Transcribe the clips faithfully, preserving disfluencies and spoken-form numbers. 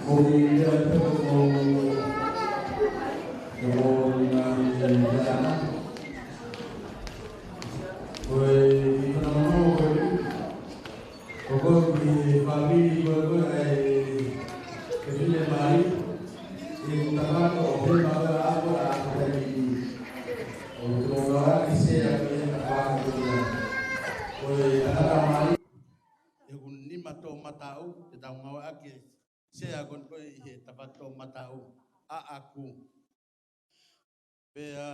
Ko e lea pē ko e, ko e ngaahi meʻa. Ko e kiʻi fanongonongo ko e, ko e kiʻi fāmili ko e, ko e ʻa e fefine mali. ʻI he kutaka ko e pē ma ka ako a ko e kiʻi. ʻO te mou ngāueʻaki e sea ko e ʻa e fāmili ko e. Ko e tangata mali. ʻI heʻeku nima toʻomataʻu, te tau ngāueʻaki e sea ko eni ko e ʻi he tafaʻaki toʻomataʻu ʻaʻaku. Pea,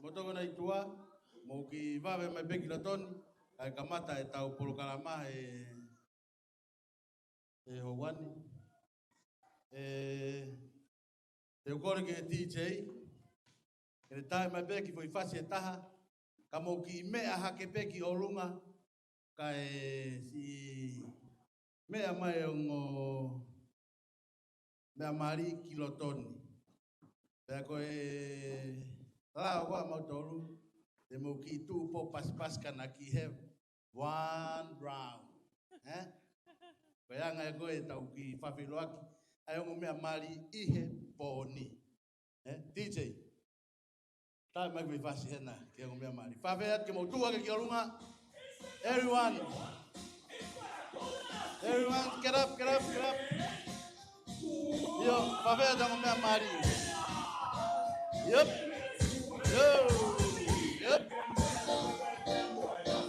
mou tokoni atu, mou kiʻi vave mai pē ki loto ni, kae kamata ʻetau polokalama he, he houa ni. ʻE, te u kole ki he DJ, ke ne tā mai pē kiʻi foʻi fasi ʻe taha, ka mou kiʻi meʻa hake pē ki ʻolunga, kae siʻi meʻa mai e ongo meʻa mali ki loto ni. Pea ko e lao ko ē ʻamautolu, te mou kiʻi tuʻu pō pasipasi ka na kiʻi have one round. Ē? Ko e anga ia ko ē ʻetau kiʻi fafeiloaki ʻa e ongo meʻa mali ʻi he pō ni. Ē? DJ. Tā mai kiʻi fasi hena, ki he ongo meʻa mali. Fafea ke mou tuʻu hake ki ʻolunga. Everyone. Everyone, get up, get up, get up. ʻIo, fafea ki he ongo meʻa mali. Yep. Yo. Yep.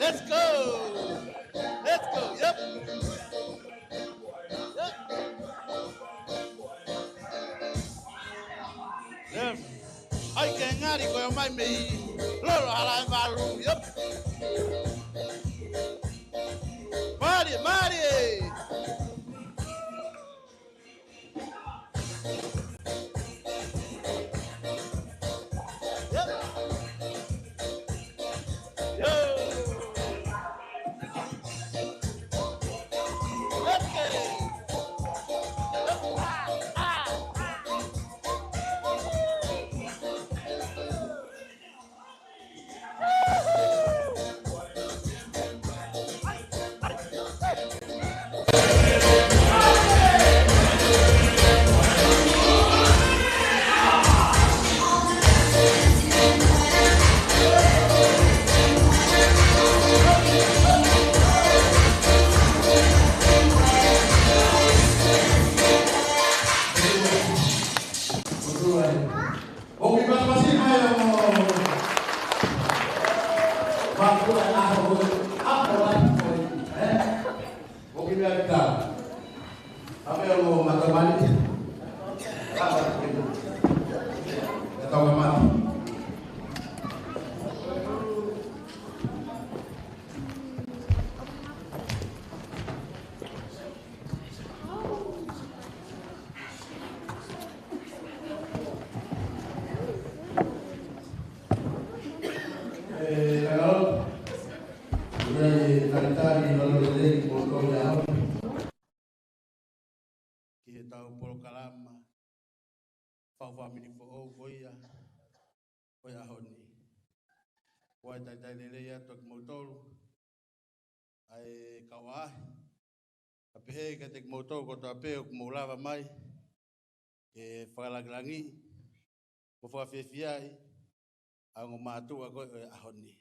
Let's go. Let's go. Yep. Yep. Yep. ʻAi ke ngali ko e ʻomai mei lolo hala e valu. Yep. Mali, mali. Yep. Yo. Let's get it. ʻOku ʻi ai pē masi mai ʻo mo. Mākua e ʻaho ko ē, ʻaho lahi ko ē, ē? ʻOku ʻi ai pē. ʻA pē ʻo mo matamani. ʻA pē ʻo mo. Ka tau ka mata. ʻE, tangaloto. ʻOku ou talitali mālōlō lelei kimoutolu he ʻaho ni. Ki heʻetau polokalama fau fāmili foʻou ko ia, ko e ʻaho ni. ʻOku ou talitali lelei atu kimoutolu, ʻa e kau ʻaʻahi. Ka pehē kiate kimoutolu kotoa pē ʻoku mou lava mai ke fakalāngilangiʻi mo fakafiefiaʻi ʻa e ongo mātuʻa ko ē ʻo e ʻaho ni.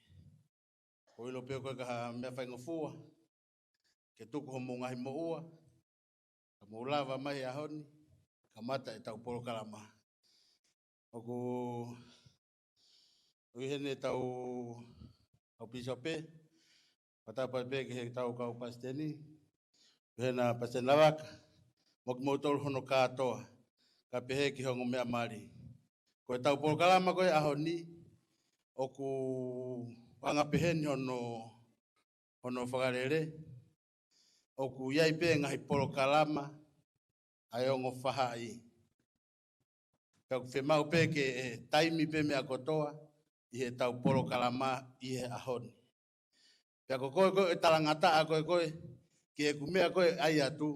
ʻOku ou ʻilo pē ʻoku ʻikai ko ha meʻa faingofua ke tuku homou ngaahi moʻua, ka mou lava mai he ʻaho ni, kamata ʻetau polokalama. ʻOku ʻi heni ʻetau, ʻetau pīsope, fakatapu pē ki heʻetau kau palesiteni, ʻi hena Palesiteni Lavaka, mo kimoutolu hono kātoa, kae pehē ki he ongo meʻa mali. Ko ʻetau polokalama ko ē ʻaho ni, ʻoku anga pehē ni hono, hono fakalele, ʻoku ʻi ai pē ngaahi polokalama ʻa e ongo fahaʻi. Pea ʻoku fiemaʻu pē ke ʻe taimi pē meʻa kotoa ʻi heʻetau polokalama ʻi he ʻaho ni. Pea ko koe ko ē ʻe talangataʻa ko ē ko ē ki heʻeku meʻa ko ē ʻai atu,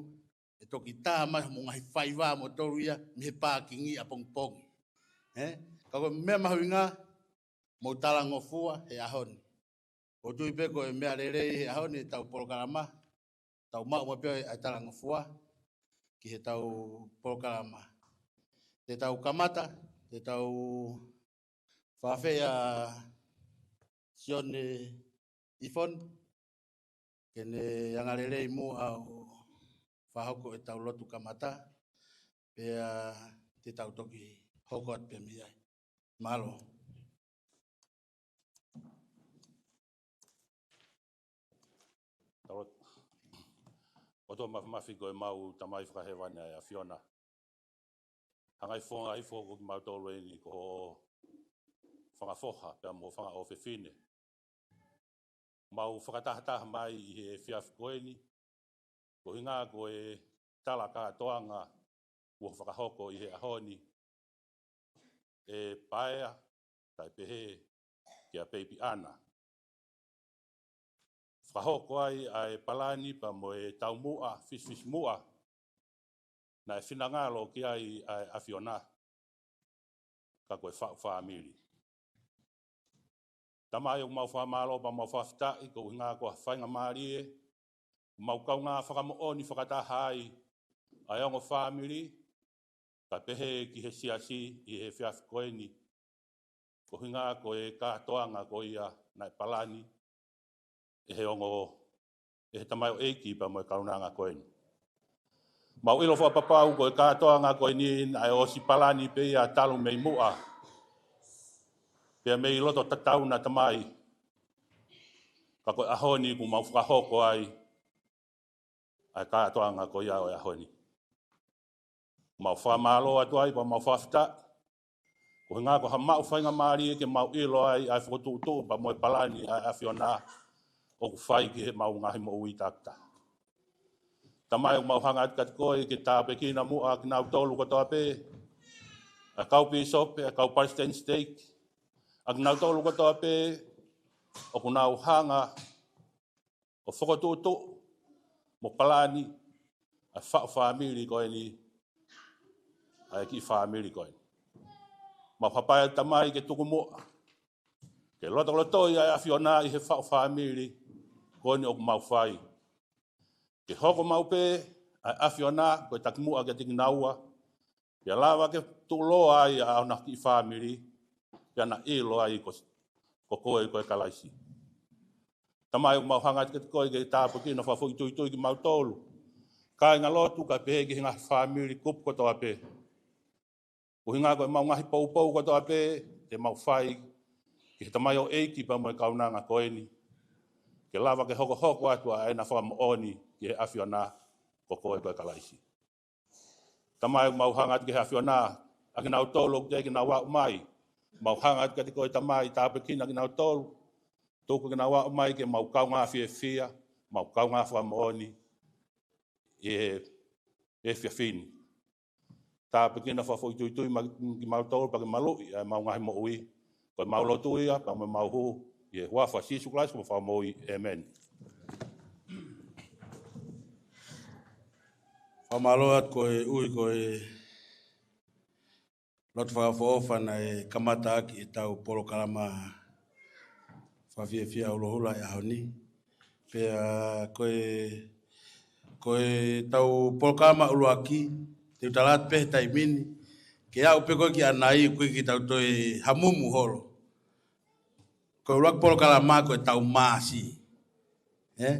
ʻe toki tā mai hoʻomou ngaahi faiva ʻamoutolu ia mei he pākingi ʻapongipongi. Ē? Ka ko e meʻa mahuʻinga, mou talangofua he ʻaho ni. ʻOku ou tui pē ko e meʻa lelei he ʻaho ni ʻetau polokalama, tau maʻu mai pē ʻa e talangofua. ki heʻetau polokalama. Te tau kamata, te tau fakafeʻao ʻa Sione ʻIfoni, ke ne angalelei muʻa ʻo fakahoko ʻetau lotu kamata, pea te tau toki hoko atu pē mei ai. Mālō. Tau lotu. ʻOtua Māfimafi, ko ʻemau Tamai Fakahēvani ʻa e ʻAfiona. Hangai fofonga hifo ko kimautolu eni ko hoʻo fanga foha pea mo hoʻo fanga ʻofefine. Mau fakatahataha mai ʻi he efiafi ko eni, ko e ʻuhinga ko e tala kātoanga kuo fakahoko ʻi he ʻaho ni, ʻe Paea, kae pehē kia Peipi ʻAna. Fakahoko ai ʻa e palani pea mo e taumuʻa, fisifisimuʻa naʻe finangalo ki ai ʻa e ʻAfiona, ka ko e faʻu fāmili. Tamai, ʻoku mau fakamālō pea mau fakafetaʻi ko e ʻuhinga ko ha faingamālie ʻoku mau kaungā fakamoʻoni fakataha ai ʻa e ongo fāmili, kae pehē ki he siasi ʻi he efiafi ko eni, ko e ʻuhinga ko e kātoanga ko ia naʻe palani ʻe he ongo, ʻe he tamaioʻeiki pea mo e kaunanga ko eni. Mau ʻilo fakapapau ko e kātoanga ko eni naʻe ʻosi palani pē ia talu mei muʻa, pea mei loto tatau na, Tamai. Ka ko e ʻaho ni kuo mau fakahoko ai ʻa e kātoanga ko ia ʻo e ʻaho ni. Mau fakamālō atu ai pea mau fakafetaʻi, ko e ʻuhinga ko ha maʻu faingamālie ke mau ʻilo ai ʻa e fokotuʻutuʻu pea mo e palani ʻa e ʻAfiona ʻoku fai ki heʻemau ngaahi moʻui takitaha. Tamai, ʻoku mau hanga atu kiate koe ke tāpuekina muʻa kinautolu kotoa pē, ʻa e kau pīsope, ʻa e kau palesiteni siteiki, ʻa kinautolu kotoa pē ʻoku nau hanga ʻo fokotuʻutuʻu mo palani ʻa e faʻu fāmili ko eni, ʻa e kiʻi fāmili ko eni. Mau hapai atu, Tamai, ke tuku muʻa ke lotokolotoi ʻa e ʻAfiona ʻi he faʻu fāmili ko eni ʻoku mau fai. Ke hoko maʻu pē ʻa e ʻAfiona ko e takimuʻa kiate kinaua, pea lava ke tuʻuloa ai ʻa hona kiʻi fāmili, pea na ʻilo ai ko, ko koe ko e Kalaisi. Tamai, ʻoku mau hanga atu kiate koe ke tāpuekina fakafoʻituitui kimautolu kāingalotu, kae pehē ki he ngaahi fāmili kupu kotoa pē. Ko e ʻuhinga ko ʻemau ngaahi poupou kotoa pē te mau fai ki he tamaioʻeiki pea mo e kaunanga ko eni, ke lava ke hokohoko atu ʻa ʻena fakamoʻoni ki he ʻAfiona ko koe ko e Kalaisi. Tamai, mau hanga atu ki he ʻAfiona, ʻa kinautolu ʻoku teʻeki ke nau aʻu mai, mau hanga atu kiate koe, Tamai, tāpuekina kinautolu, tuku ke nau aʻu mai ke mau kaungā fiefia, mau kaungā fakamoʻoni ʻi he efiafi ni. Tāpuekina fakafoʻituitui ma-, kimautolu pea ke maluʻi ʻa ʻemau ngaahi moʻui. Ko ʻemau lotu ia pea mo ʻemau hū ʻi he huafa ʻo Sīsū Kalaisi ko homau Fakamoʻui. ʻĒmeni. Fakamālō atu koeʻuhi ko e lotu fakaʻofoʻofa naʻe kamata ʻaki ʻetau polokalama fakafiefia ʻo e holoholo ʻi he ʻaho ni. Pea ko e, ko ʻetau polokalama ʻuluaki, te u tala atu pē he taimi ni, ke aʻu pē ko ē ki ʻanai, ʻoku ʻikai ke tau toe hamumu holo. Ko e ʻuluaki polokalama ko ʻetau Maasi. Ē?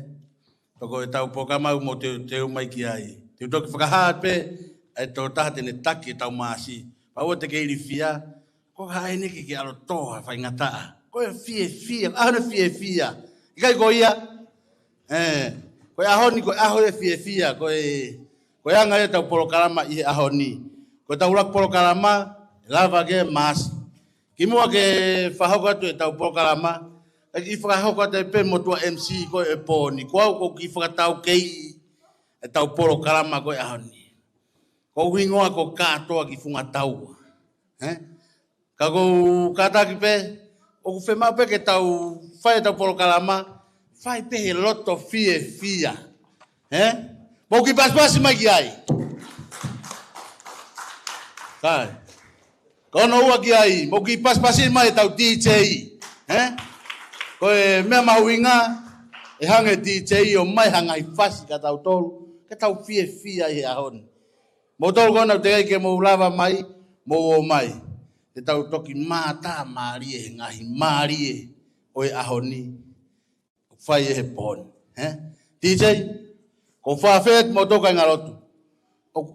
Pea ko ʻetau polokalama ʻoku mou teuteu mai ki ai. Te u toki fakahā pē ʻa e tokotaha te ne taki ʻetau Maasi. Pea ʻoua te ke ilifia, ko e hā eni ke ke ʻalu ʻo tō ha faingataʻa. Ko e fiefia, ʻaho ni fiefia. ʻIkai ko ia? Ē, ko e ʻaho ni, ko e ʻaho ia fiefia, ko e, ko e anga ia ʻetau polokalama ʻi he ʻaho ni. Ko ʻetau ʻuluaki polokalama, ʻe lava ke Maasi. Kimuʻa ke fakahoko atu ʻetau polokalama, ʻe kiʻi fakahoko atu pē motuʻa M C ko e pō ni, ko au ʻoku ou kiʻi fakataukei ʻetau polokalama ko e ʻaho ni. Ko hoku hingoa ko Kātoa ki Fungataua. Ē? Ka ʻoku ou kātaki pē, ʻoku fiemaʻu pē ke tau fai ʻetau polokalama, fai pē he loto fiefia. Ē? Mou kiʻi pasipasi mai ki ai. Kai. Ko hono ua ki ai, mou kiʻi pasipasi mai ʻetau D J. Ē? Ko e meʻa mahuʻinga, ʻe hanga ʻe he D J ʻo ʻomai ha ngaahi fasi kia tautolu, ke tau fiefia ʻi he ʻaho ni. Moutolu ko ena ʻoku teʻeki ke mou lava mai, mou ō mai. Te tau toki mātā mālie he ngaahi mālie ʻo e ʻaho ni. Fai ʻe he pō ni, ē? DJ, ko fafet mo toka i ngalotu. ʻOku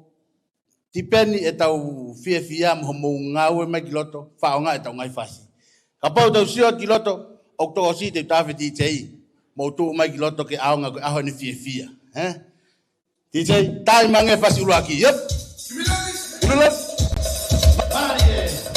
tipeni ʻetau fiefia mo hoʻomou ngāue mai ki loto, faʻaonga ʻetau ngaahi fasi. Kapau tau sio ki loto, ʻoku tokosiʻi te u tafe DJ, mou tuʻu mai ki loto ke ʻaonga ko e ʻaho ni fiefia, ē? DJ, tai mange fasi ʻuluaki. Yep. Ulu love. Mālie.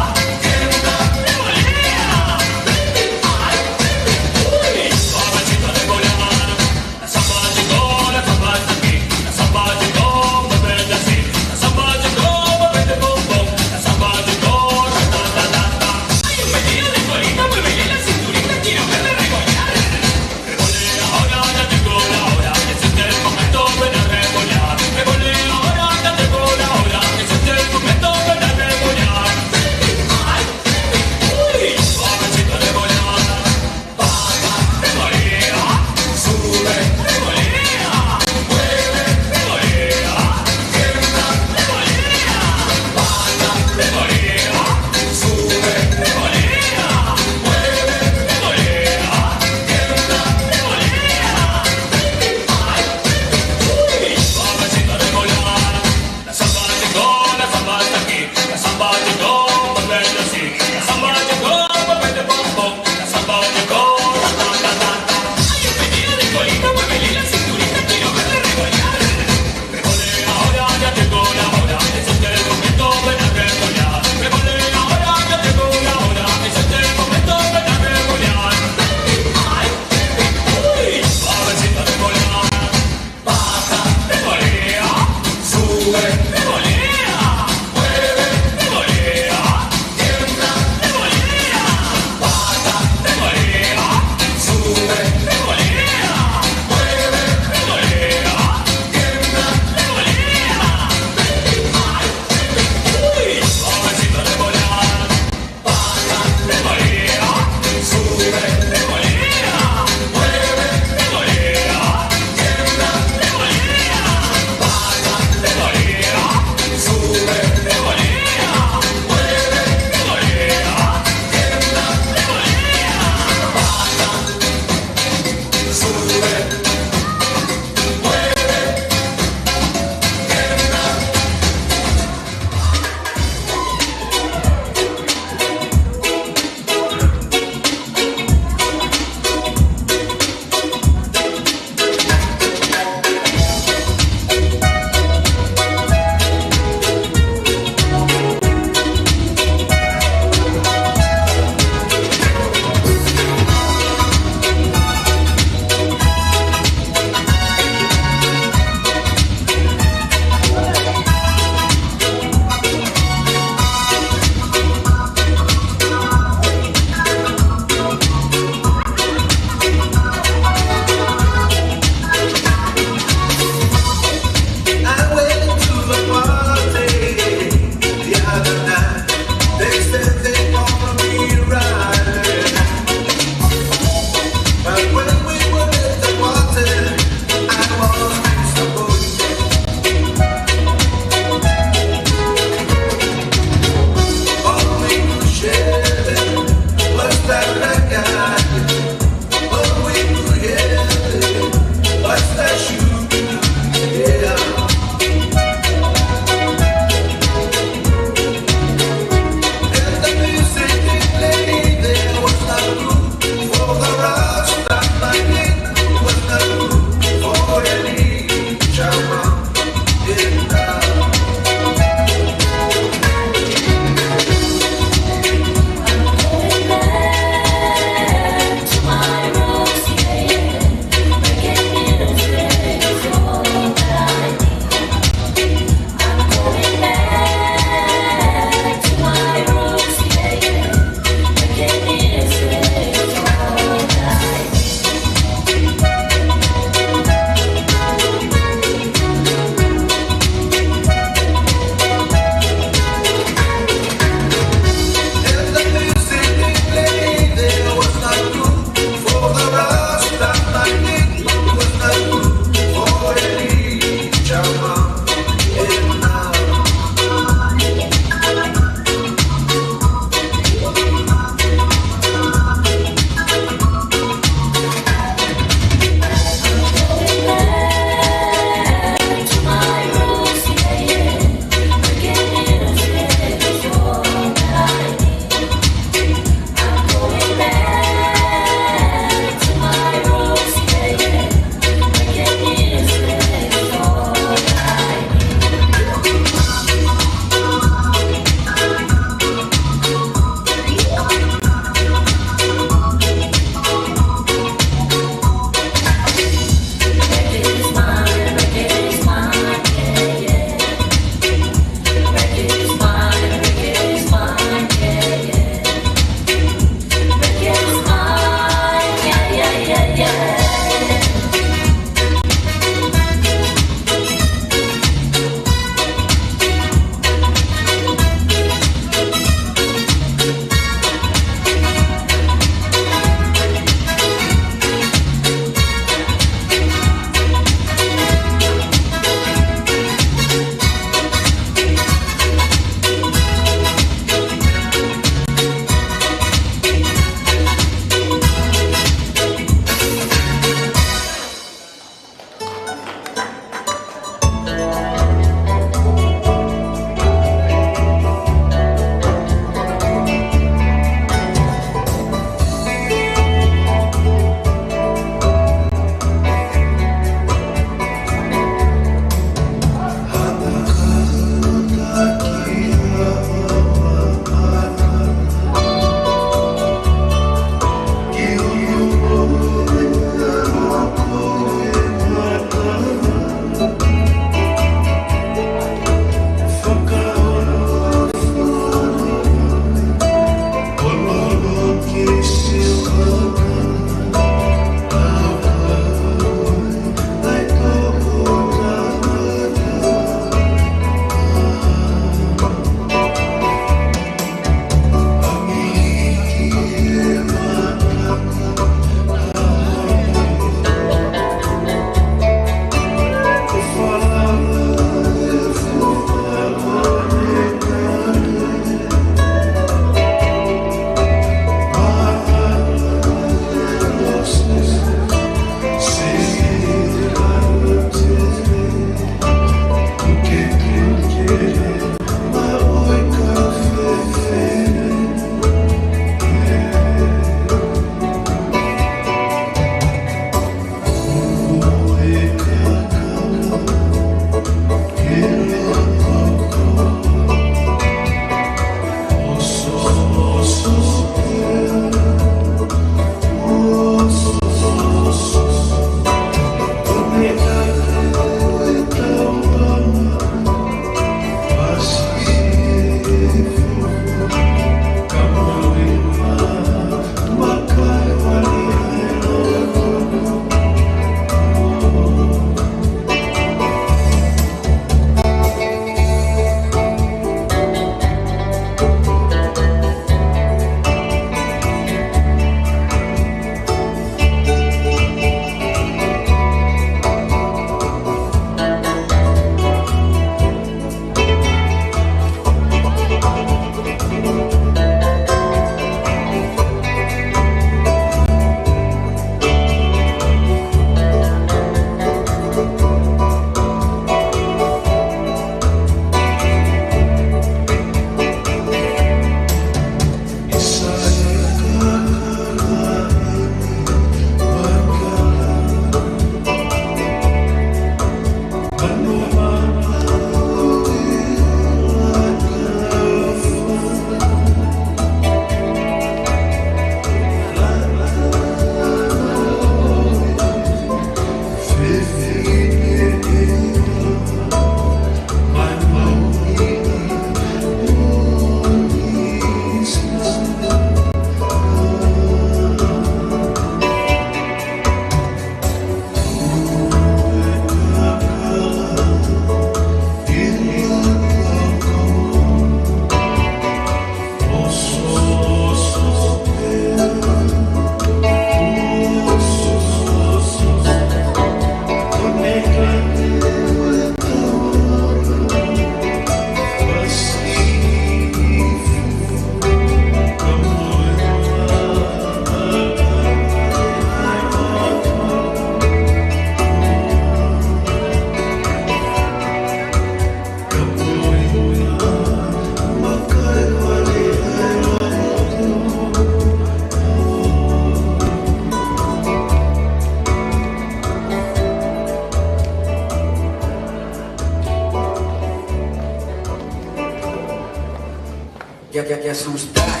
Guess who's back?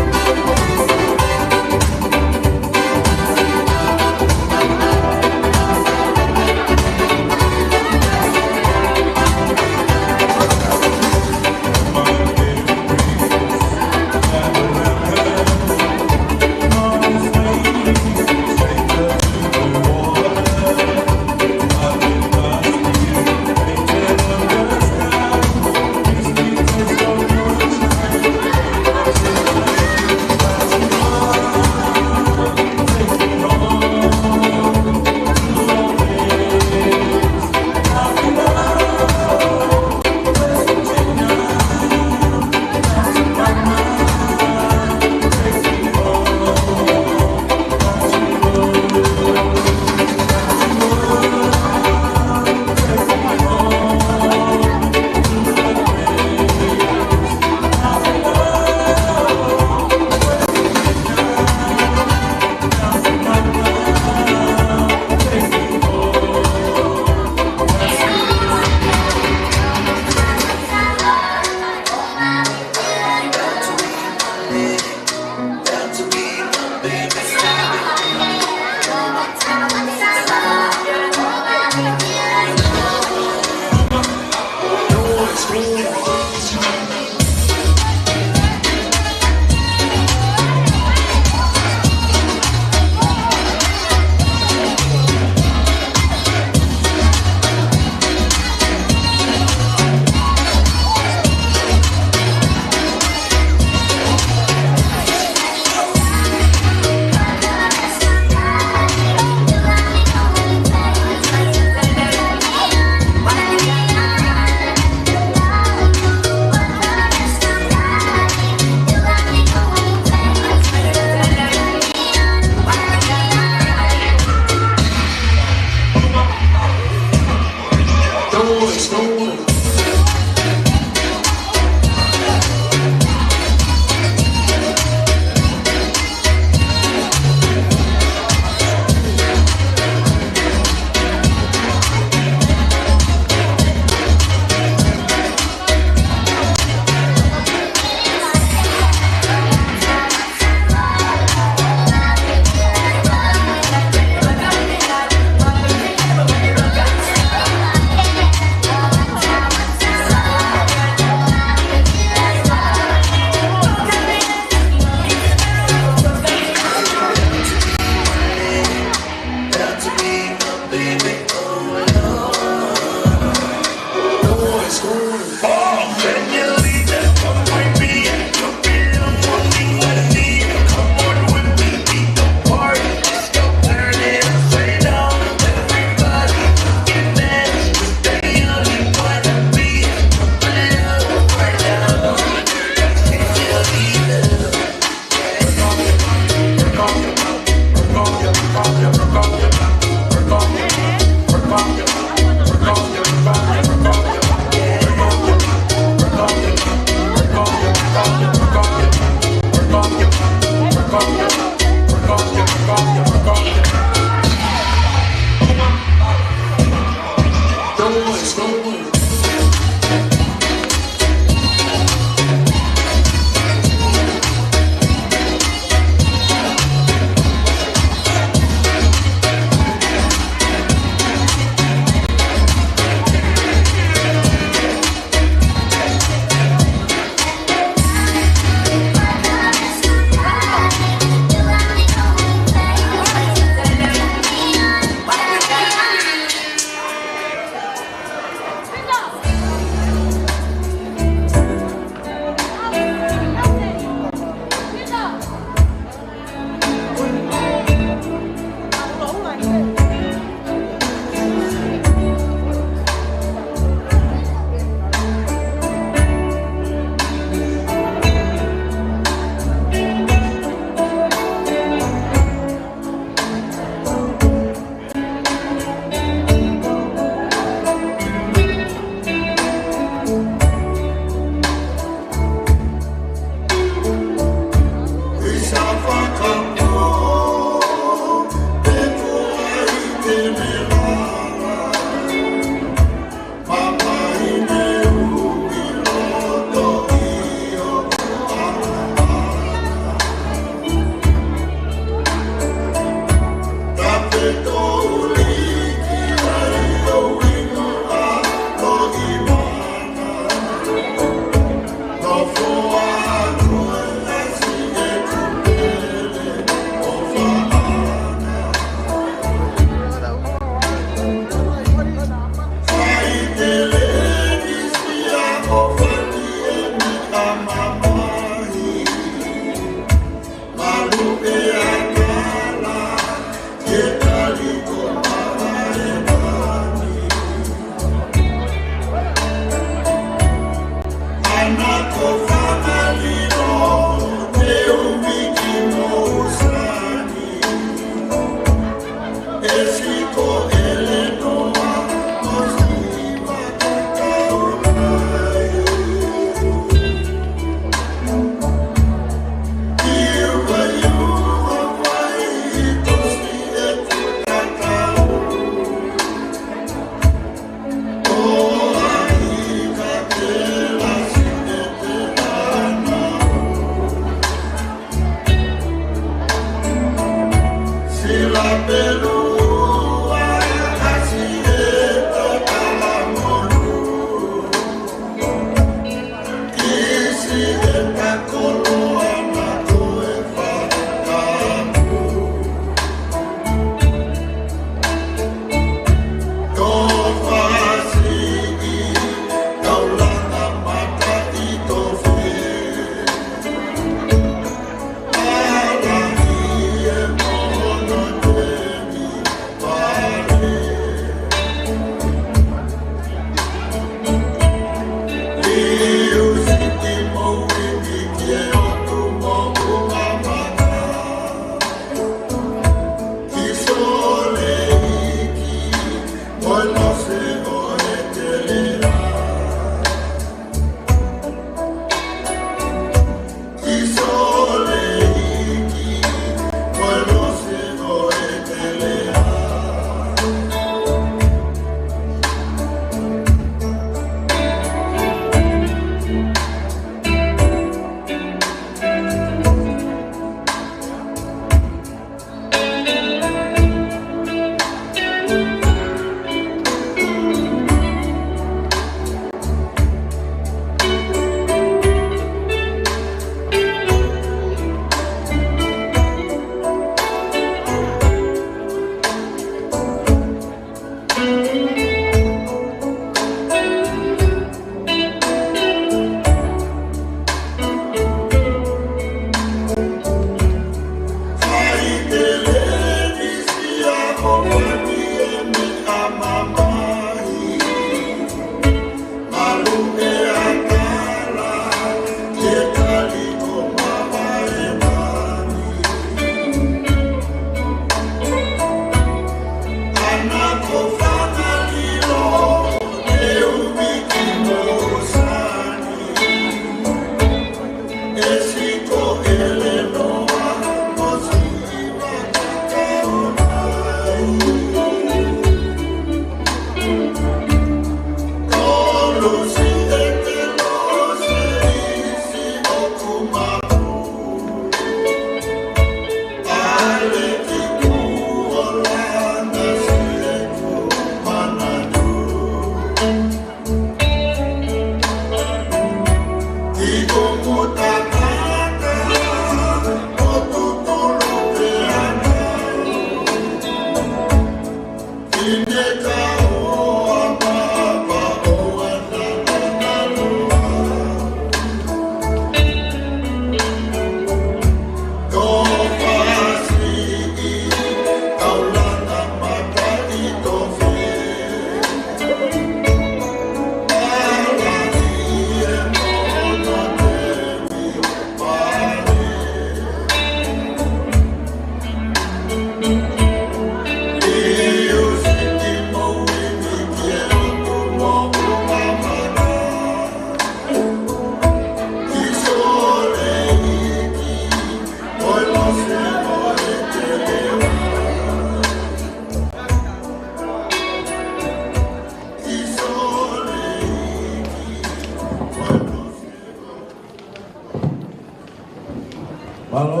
Mālō,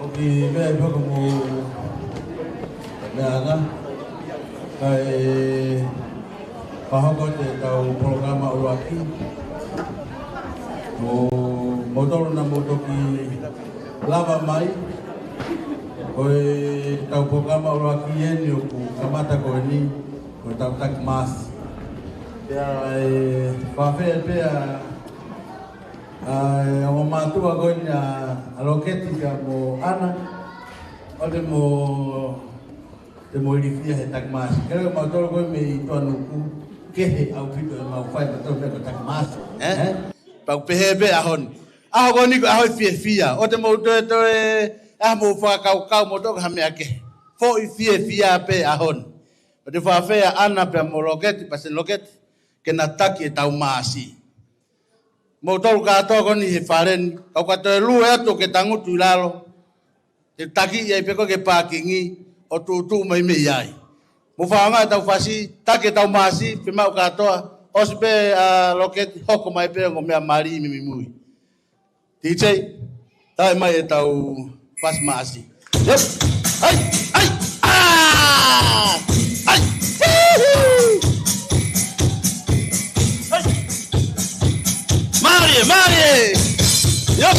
ʻoku meʻa ʻi he poko mo meʻa ʻana. Kae fakahoko atu ʻetau polokalama ʻuluaki. Mo, moutolu naʻa mou toki lava mai. Ko ʻetau polokalama ʻuluaki eni ʻoku kamata ko eni, ko ʻetau taki maasi. Pea ʻe fakafeʻiloaki pē ʻa ʻa e ongo mātuʻa ko eni ʻa, ʻa Loketi ka mo ʻAna, ʻo te mo, te mo ilifia he taki maasi. Kele mautolu ko e mei Tuʻanuku, kehe ʻaupito ʻemau fai mautolu mei he taki maasi. Eh? Eh? Pau pehē pē ʻaho ni. ʻAho ko eni ko e ʻaho ʻo e fiefia. ʻO te mo toe toe, ʻa mo fakakaukau mo toka ha meʻa kehe. Foʻi fiefia pē ʻaho ni. ʻO te fakafeʻiloaki ʻAna pea mo Loketi, Paseni Loketi, ke na taki ʻetau maasi. Moutolu kātoa ko eni he fale ni, kau ka toe lue atu ke tangutu ʻi lalo, ke taki ai pē ko e ke pākingi, ʻo tuʻutuʻu mai mei ai. Mo fānga ʻetau fasi, taki ʻetau maasi, fiemaʻu kātoa, ʻosi pē ʻa Loketi, hoko mai pē ongo meʻa mali mimimui. D J, tae mai ʻetau fasi maasi. Yep. Ai, ai, ah! Ai! Ai! Mālie, mālie! Yep.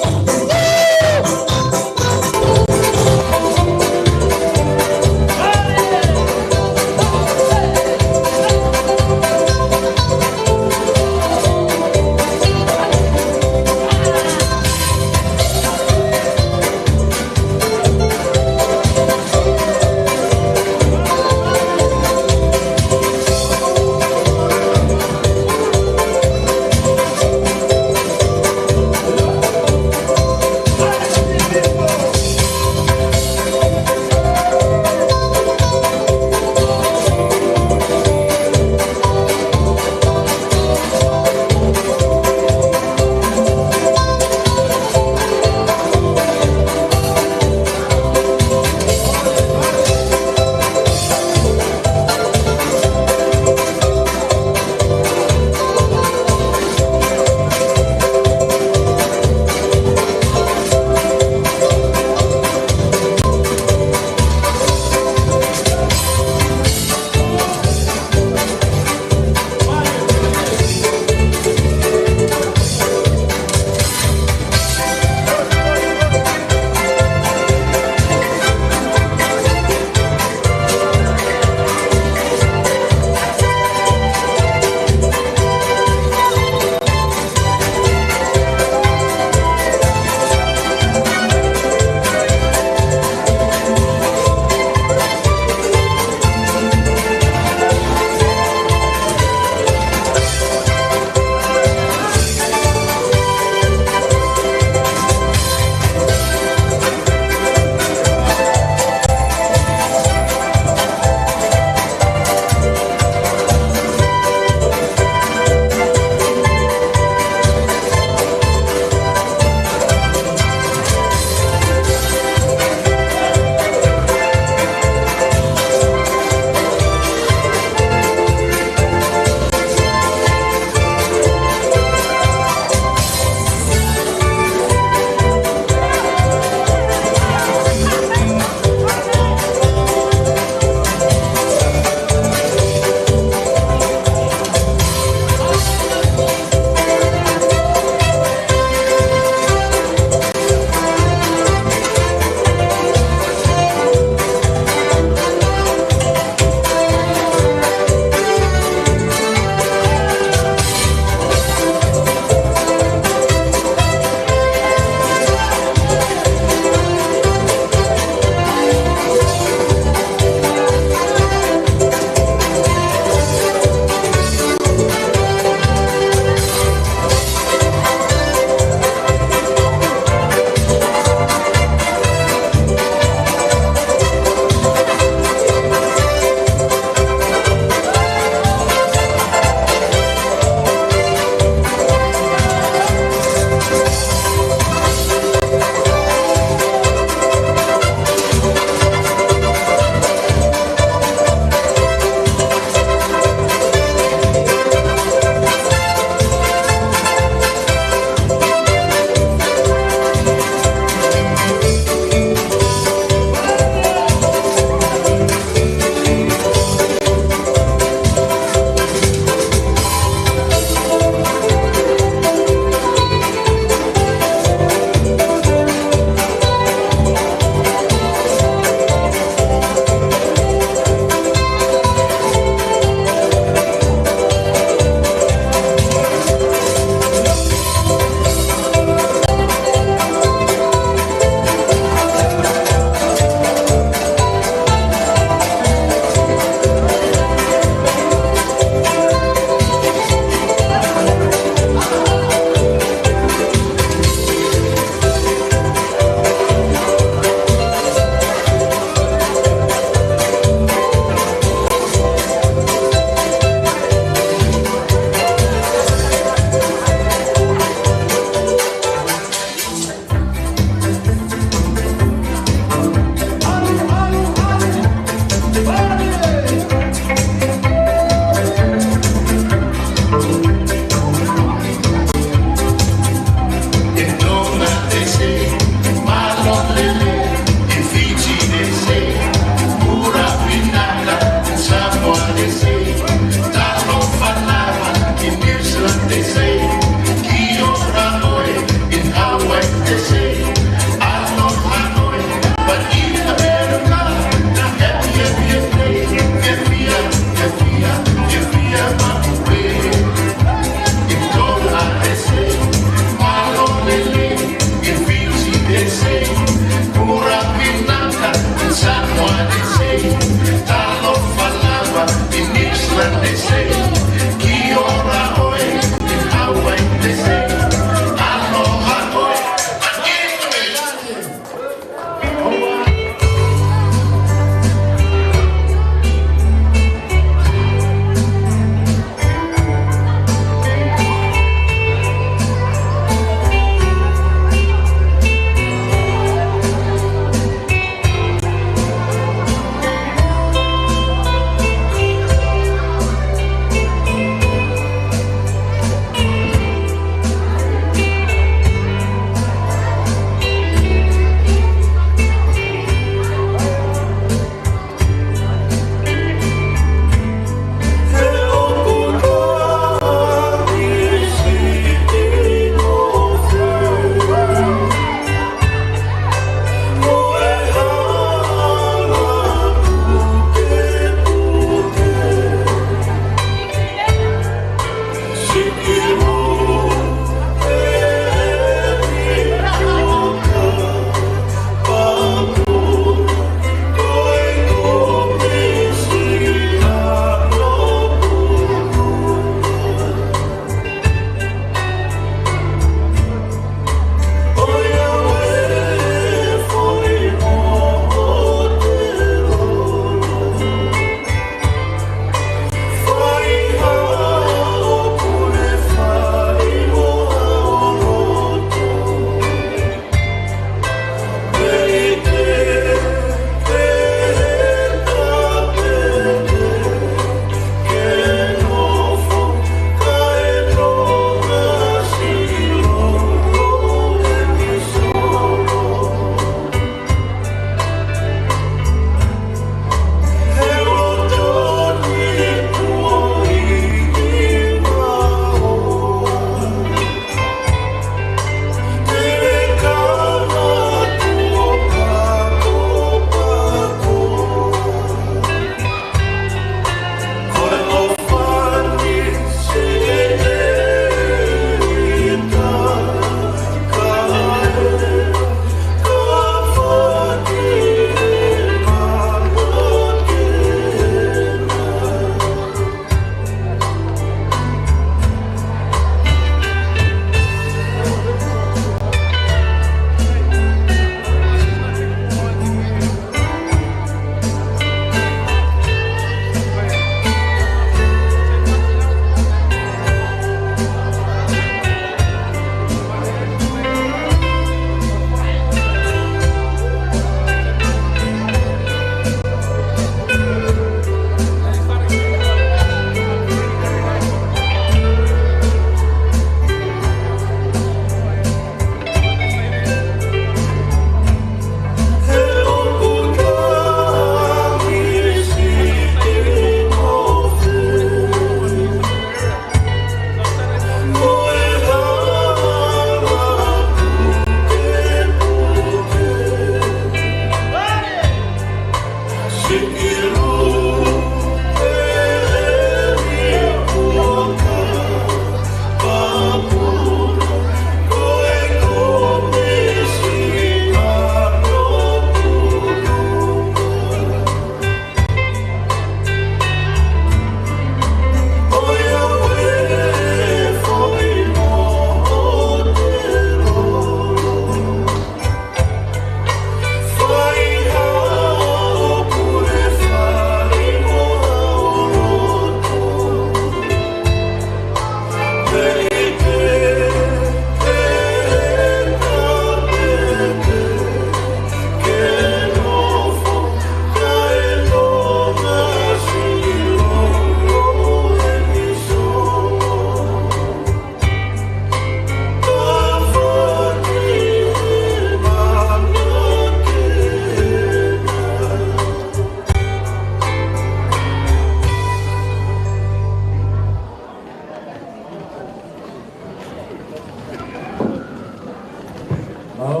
Mālō,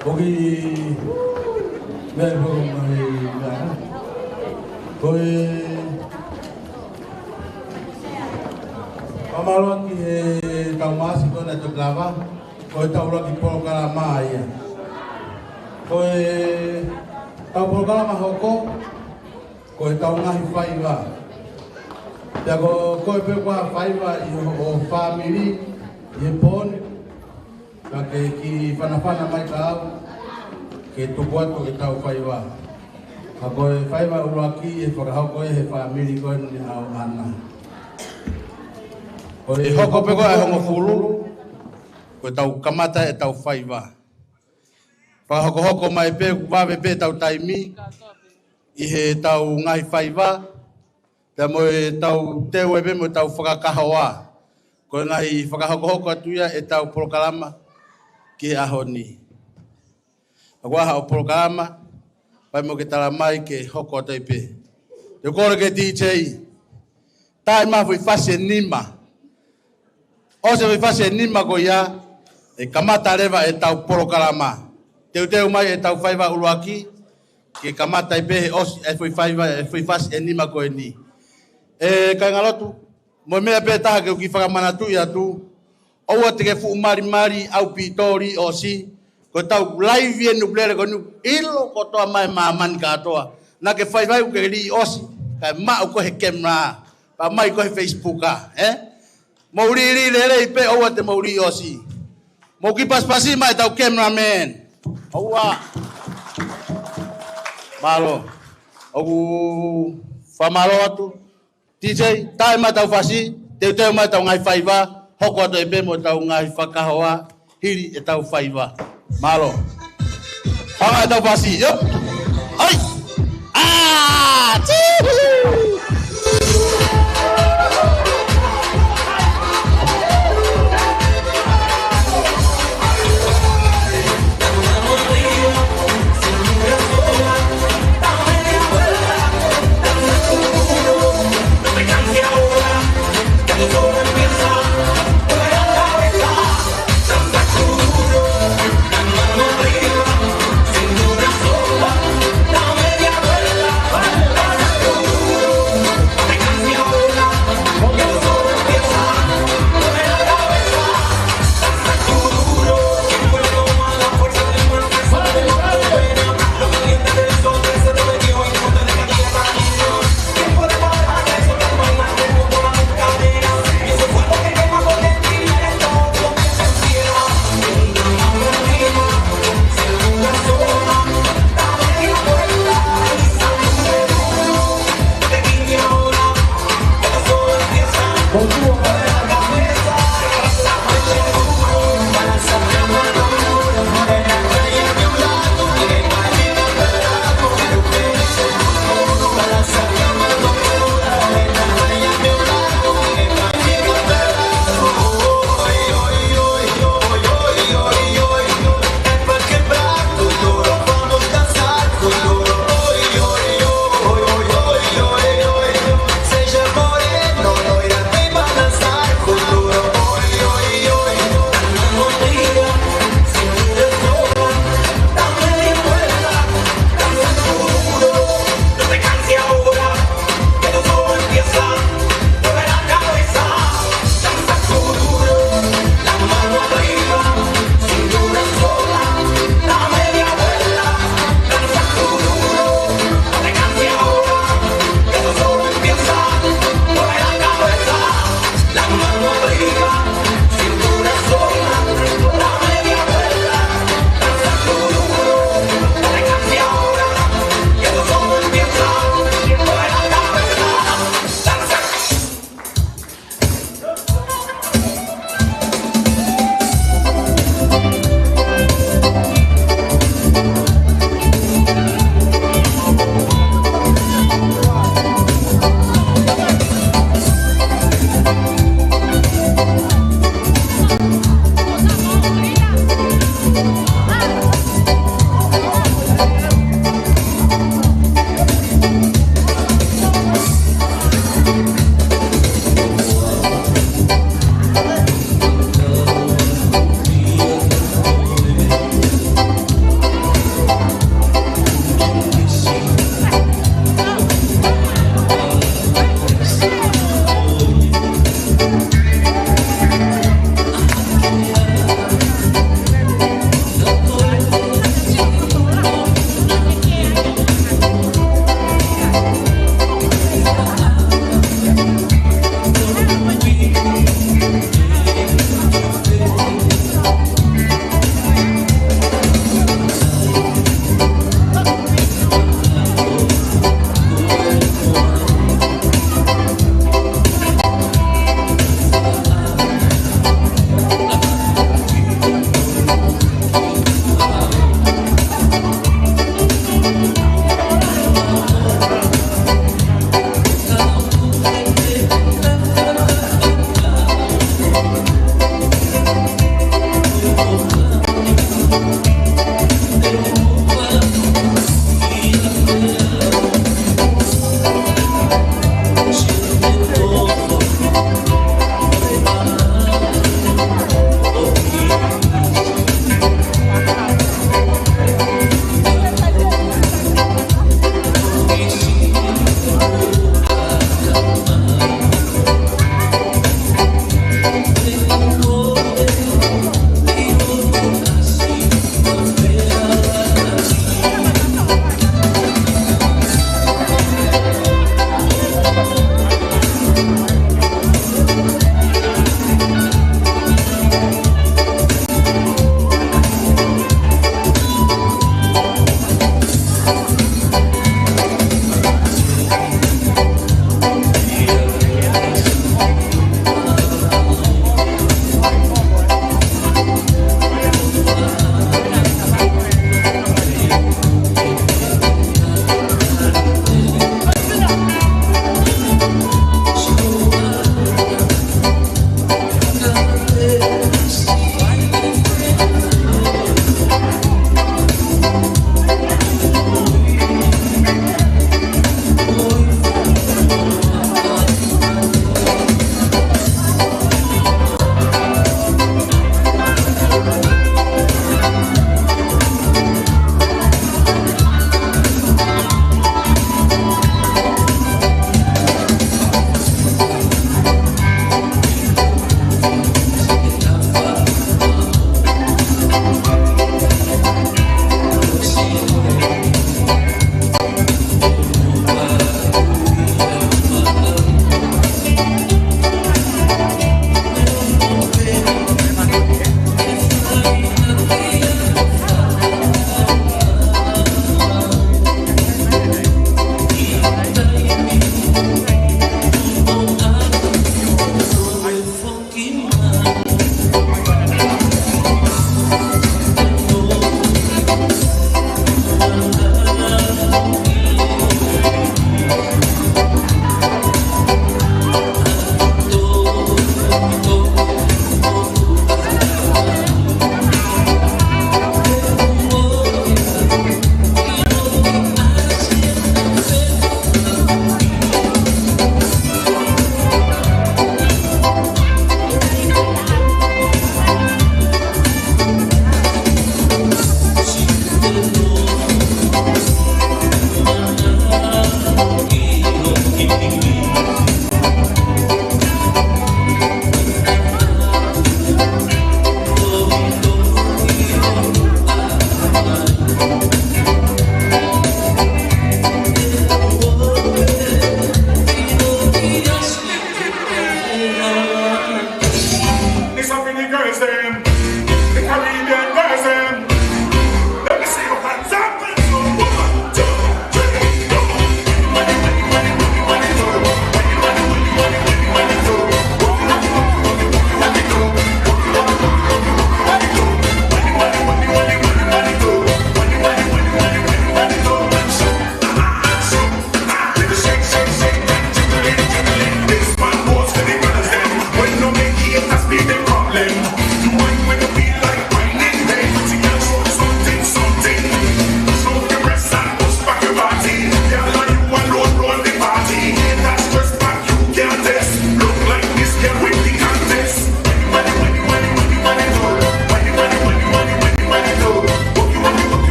ko e kiʻi meʻa ʻi he pō mai, ko e fakamālō ki he kau māsi ko ena toki lava, ko e tau laki polokalama ia. Ko e tau polokalama hoko, ko e tau ngaahi faiva. Pea ko koe pē ʻoku ʻi ai ha faiva ʻi ho, ho fāmili ʻi he pō ni, ka ke kiʻi fanafana mai kia au, ke tuku atu ʻetau faiva. Ka ko e faiva ʻuluaki ʻe fakahoko ʻe he fāmili ko eni ʻa ʻAna. Ko e hoko pē ko ē ʻa e hongofulu, ko ʻetau kamata ʻetau faiva. Fakahokohoko mai pē, vave pē ʻetau taimi ʻi heʻetau ngaahi faiva, pea mo ʻetau teu ai pē mo ʻetau fakakahoa. Ko e ngaahi fakahokohoko atu ia ʻetau polokalama ki he ʻaho ni. ʻOku ʻi ai haʻo polokalama, pea mo ke tala mai ke hoko atu ai pē. Te u kole ki he D J, tā mai ha foʻi fasi ʻe nima. ʻOsi e foʻi fasi ʻe nima ko ia, ʻe kamata leva ʻetau polokalama. Teuteu mai ʻetau faiva ʻuluaki, ke kamata ai pē he ʻosi e foʻi faiva, e foʻi fasi ʻe nima ko eni. ʻE kāinga lotu, mo e meʻa pē taha ke u kiʻi fakamanatuʻi atu, ʻoua te ke fuʻu malimali ʻaupito ʻi ʻosi, ko ʻetau laivi ʻi he Nukulele ko eni, ʻilo kotoa mai māmani kātoa. Naʻa ke faifai ʻoku ke lī ʻosi, kae maʻu koe he camera, pea mai koe he Facebook, ē? Mou lī, lī lelei pē, ʻoua te mou lī ʻosi. Mou kiʻi pasipasi mai ʻetau cameraman. ʻOua. Mālō. ʻOku fakamālō atu. D J, tā mai ʻetau fasi, teuteu mai ʻetau ngaahi faiva, hoko atu ai pē mo ʻetau ngaahi fakakahoa, hili ʻetau faiva. Mālō. Hanga ʻetau fasi, ʻio. ʻAi. ʻĀ, tīhī.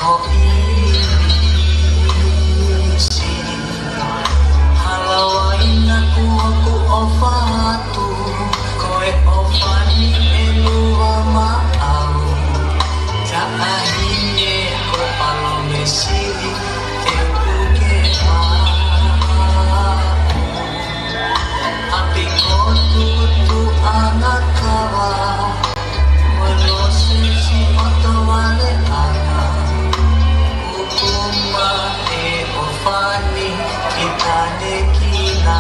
ʻo ʻIlisi. Hala wai naʻa ku ʻoku ʻofa atu, ko e ʻofa ni ʻe lua maʻau. Taʻahine ko Palomesili, te u puke mai. ʻApi ko Tutuʻangakava, mo Losesi ʻOtovaleʻanga. ʻOku ma e ʻofa ni ki Tanekina.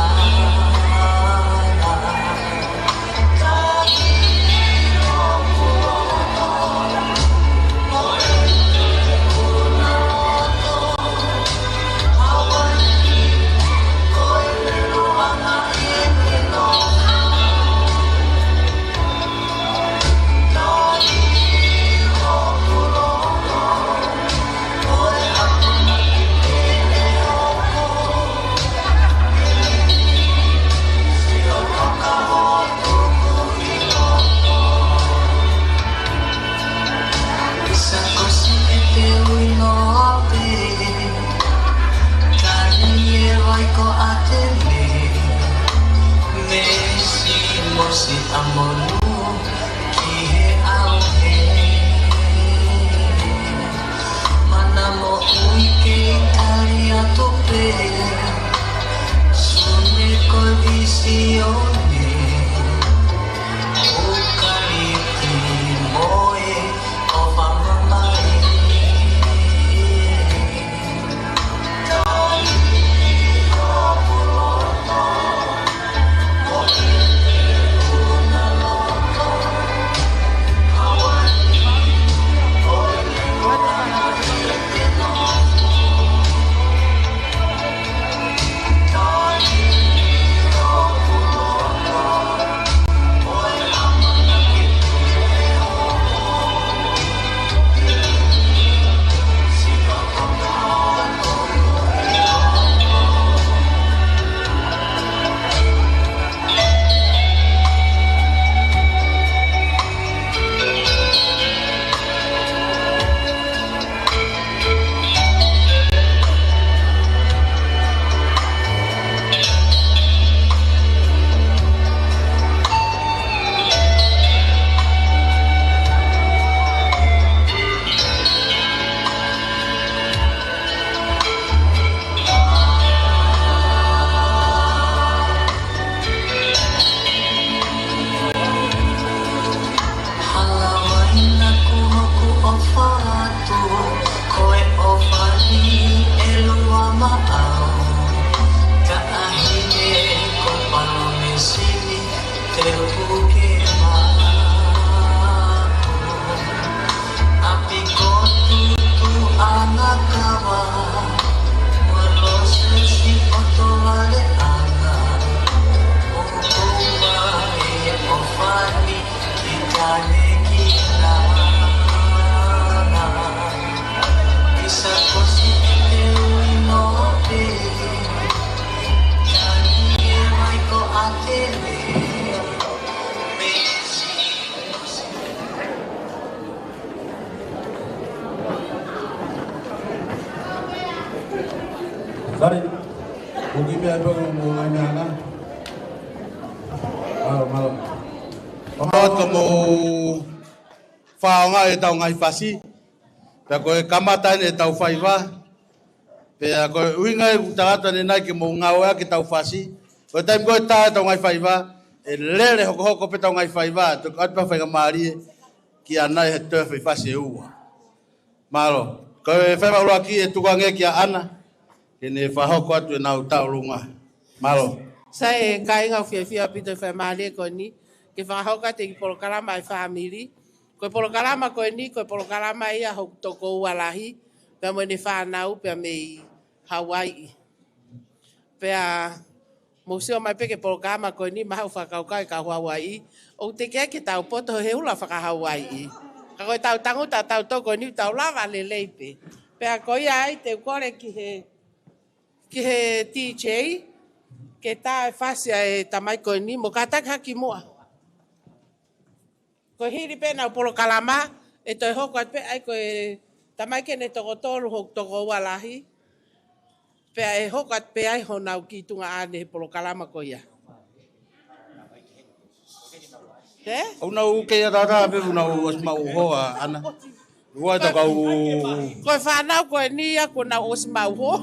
Sakosi e te ui noa pē, Kani e vai ko ʻAtele, Mesi mo Siamonu ki he ʻauhē. Mana moʻui kei tali atu pē, Sune ko Visione, ʻUkaliti mo e ʻOfa Mamae. Hala wai naʻa ku ʻoku ʻofa atu, ko e ʻofa ni ʻe lua maʻau. Taʻahine ko Palomesili, te u puke mai. ʻApi ko Tutuʻangakava, mo Losesi ʻOtovaleʻanga. ʻOku ma e ʻofa ni ki Tanekina. Ki Sakosi e te ui noa pē, Kani e vai ko ʻAtele, Mesi. Sorry. Kuki pea pea mo ngai meʻa na. Mālō, mālō. Mālō ka mo faonga e tau ngai fasi. Pea ko e kamata eni e tau faiva. Pea ko e ʻuhinga e ʻuta atu ʻanenai ke mou ngāueʻaki e tau fasi. Ko e taimi ko ē tā e tau ngai faiva, ʻe lele hokohoko pē tau ngai faiva, toki ʻoatu pē ha faingamālie ki ʻAna he toe fai fasi ʻe ua. Mālō. Ko e faiva ʻuluaki ʻe tuku ange kia ʻAna, ke ne fakahoko atu ʻenau tauʻolunga. Mālō. Sai e kāinga, ʻoku fiefia ʻaupito he faingamālie ko eni, ke fakahoko atu e kiʻi polokalama ʻa e fāmili. Ko e polokalama ko eni, ko e polokalama ia hoku tokoua lahi, pea mo ʻene fānau, pea mei Hauaiʻi. Pea mou sio mai pē ki he polokalama ko eni, mahalo ʻoku fakakaukau e kau Hauaiʻi, ʻoku teʻeki ai ke tau poto he hula faka-Hauaiʻi. Ka ko e tau tangutu ʻa tautolu ko eni, tau lava lelei pē. Pea ko ia ai te u kole ki he, ki he D J, ke tā e fasi ʻa e tamai ko eni, mo kātaki hake ki muʻa. Ko e hili pē ʻenau polokalama, ʻe toe hoko atu pē ai ko e Tamai ke ne toko tolu hoku tokoua lahi. Pea ʻe hoko atu pē ai honau kiʻi tuʻunga ʻaʻana he polokalama ko ia. Te? ʻOku nau kei ʻatā pē ʻoku nau ʻosi maʻu hoa, ʻAna. Ua tau kau. Ko e fānau ko eni ia kuo nau ʻosi maʻu hoa.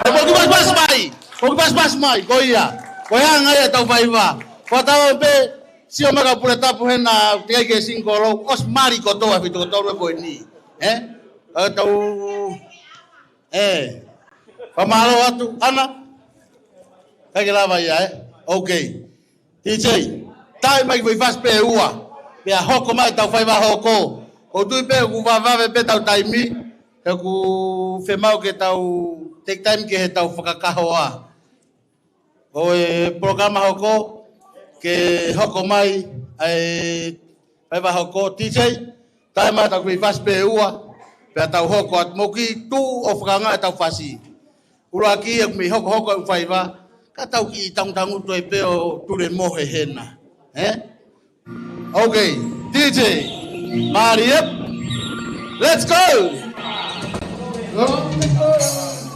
ʻE, ʻoku pasipasi mai. ʻOku pasipasi mai. Ko ia. Ko e anga ia ʻetau faiva. Ko e tau pē, sio mai ka pule tapu hena, teʻeki ke single, ʻosi mali kotoa e fitokotolu ko eni. ʻE? ʻE, tau, ʻe. Fakamālō atu, ʻAna. ʻIkai ke lava ia, ʻe? Ok. T J, tau ʻai mai ki he fasi pē ʻe ua, pea hoko mai ʻetau faiva hoko. ʻOku ou tui pē ʻoku vavevave pē ʻetau taimi, he ʻoku fiemaʻu ke tau take time ki heʻetau fakakahoa ʻo e polokalama hoko, ke hoko mai ʻa e faiva hoko. T J, tau ʻai mai ʻetau kiʻi fasi pē ʻe ua, pea tau hoko atu, mou kiʻi tuʻu ʻo fakaangaʻi ʻetau fasi. ʻUluaki ʻoku mei hokohoko ʻeku faiva, ka tau kiʻi tangutangu toe pē ʻo tulemohe hena. ʻE? Ok, T J, Mariep, let's go!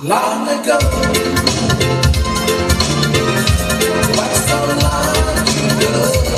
Long ago, what's so long ago?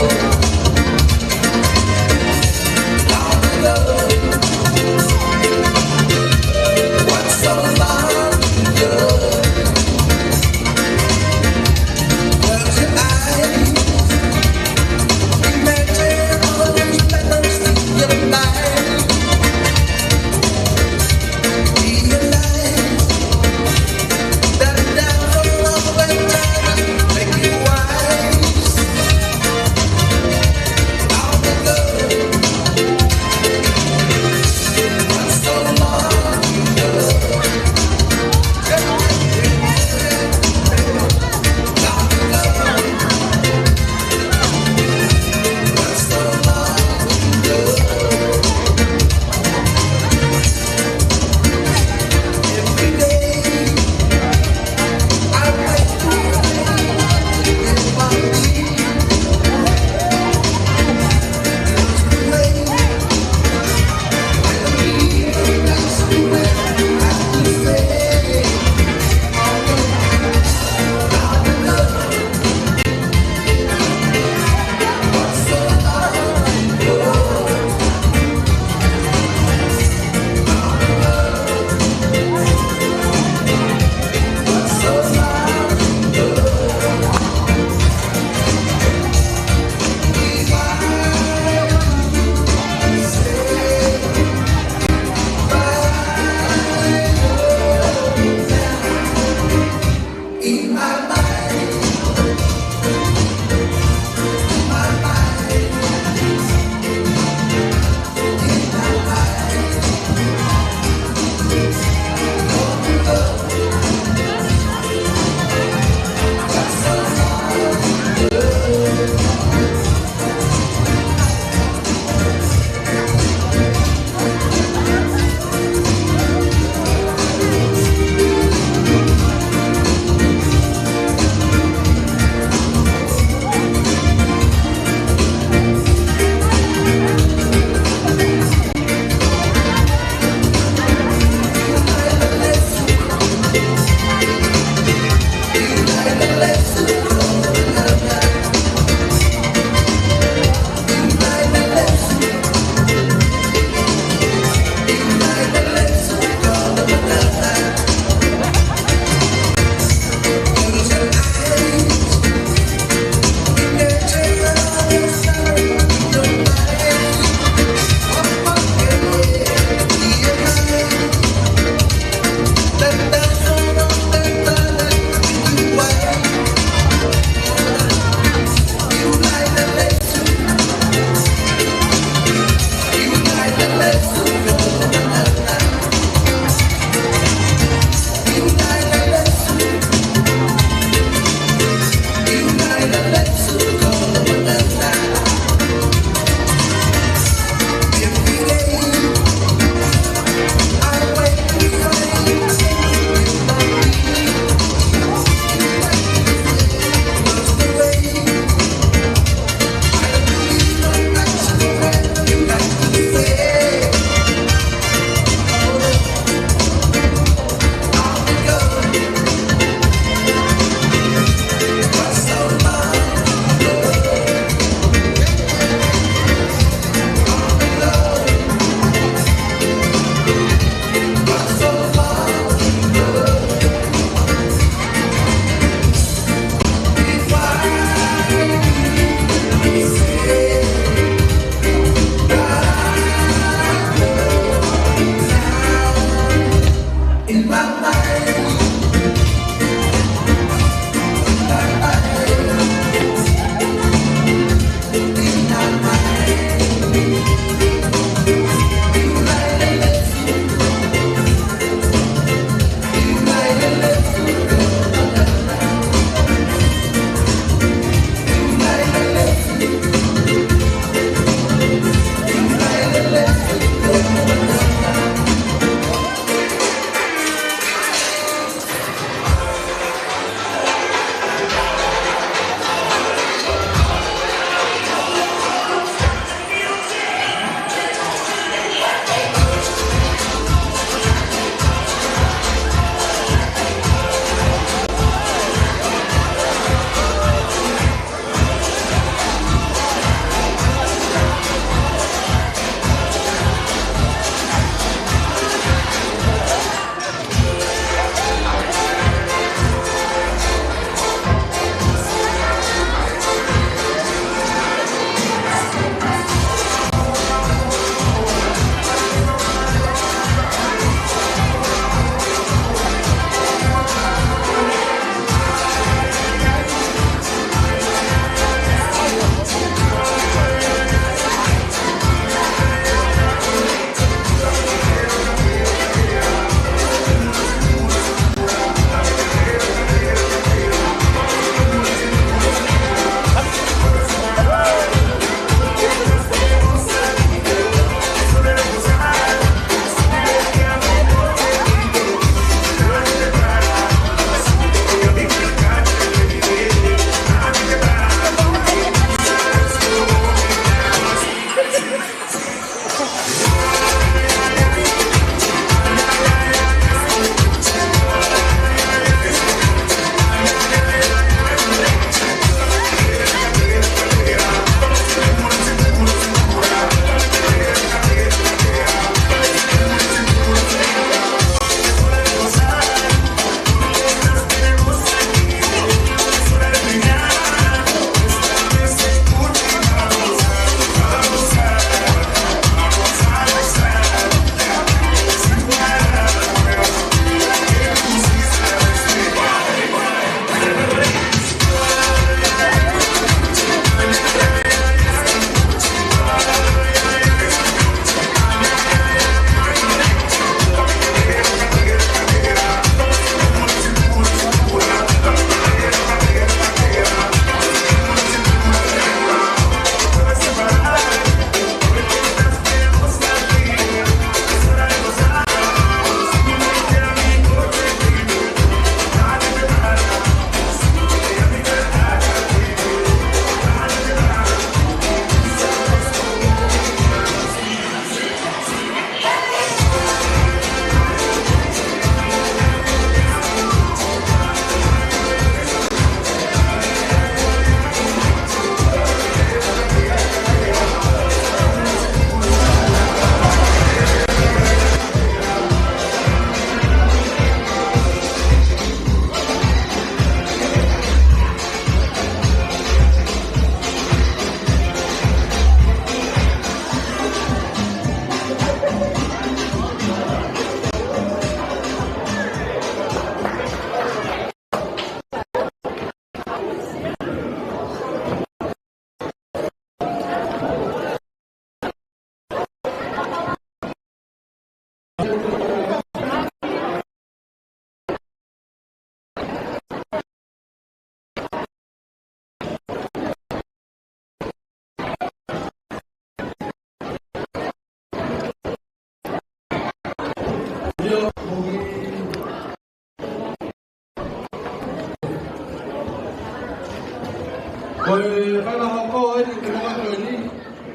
Ko e faiva hoko eni, ko e faiva hoko eni,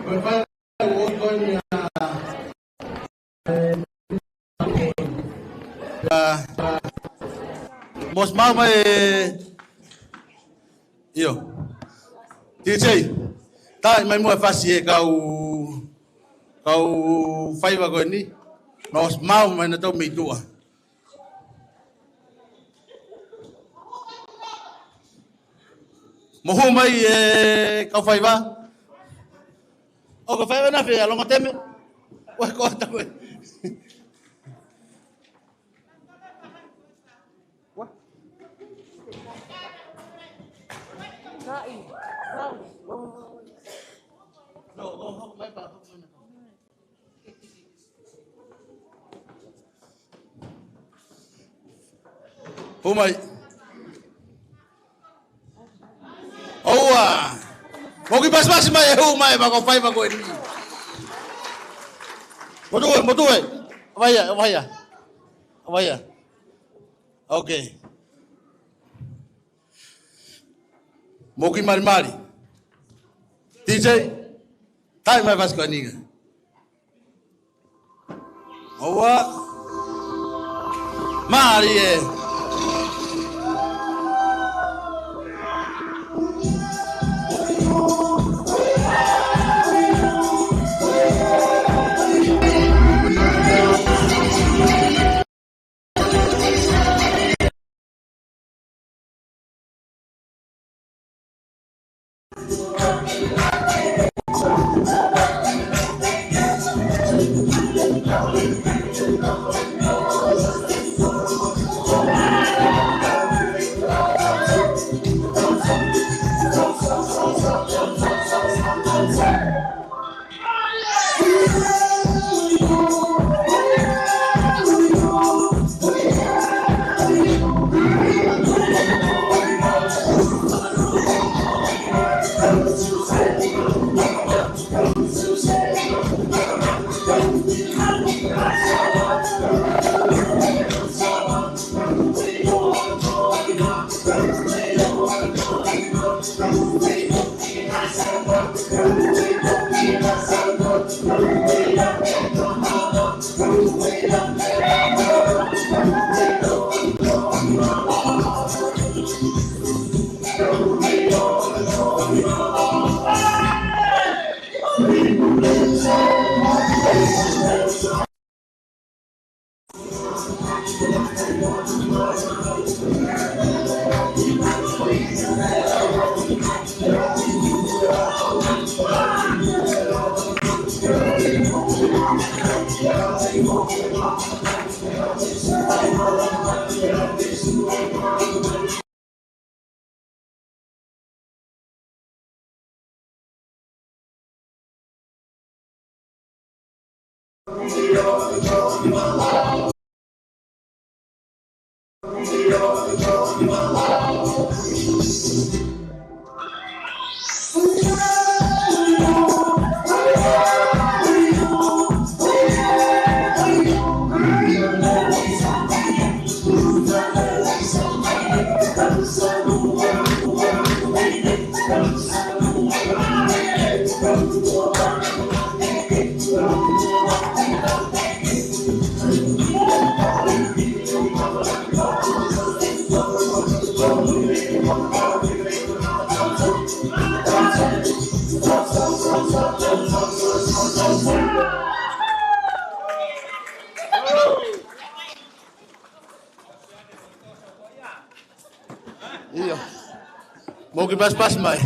ko e faiva hoko eni, ʻa, ʻa, mou ʻosi maʻu mai, ʻio. DJ, tā mai muʻa e fasi e kau, kau faiva ko eni. Mou ʻosi maʻu mai nautolu mei tuʻa. Mou hū mai e kau faiva. ʻO ko e faiva naʻe fai ʻa e longo teme. Ua ko ata koe. Ua. Naʻi. Naʻi. No, no, no, mai pa, mai pa. Hū mai. ʻOua. Mou kiʻi pasipasi mai e hū mai, mako faiva ko eni. Mou tuʻu, mou tuʻu. ʻAvaia, ʻavaia. ʻAvaia. Okay. Mou kiʻi malimali. DJ, tā mai e fasi ko eni. ʻOua. Mālie. ʻIo. Mou kiʻi pasipasi mai.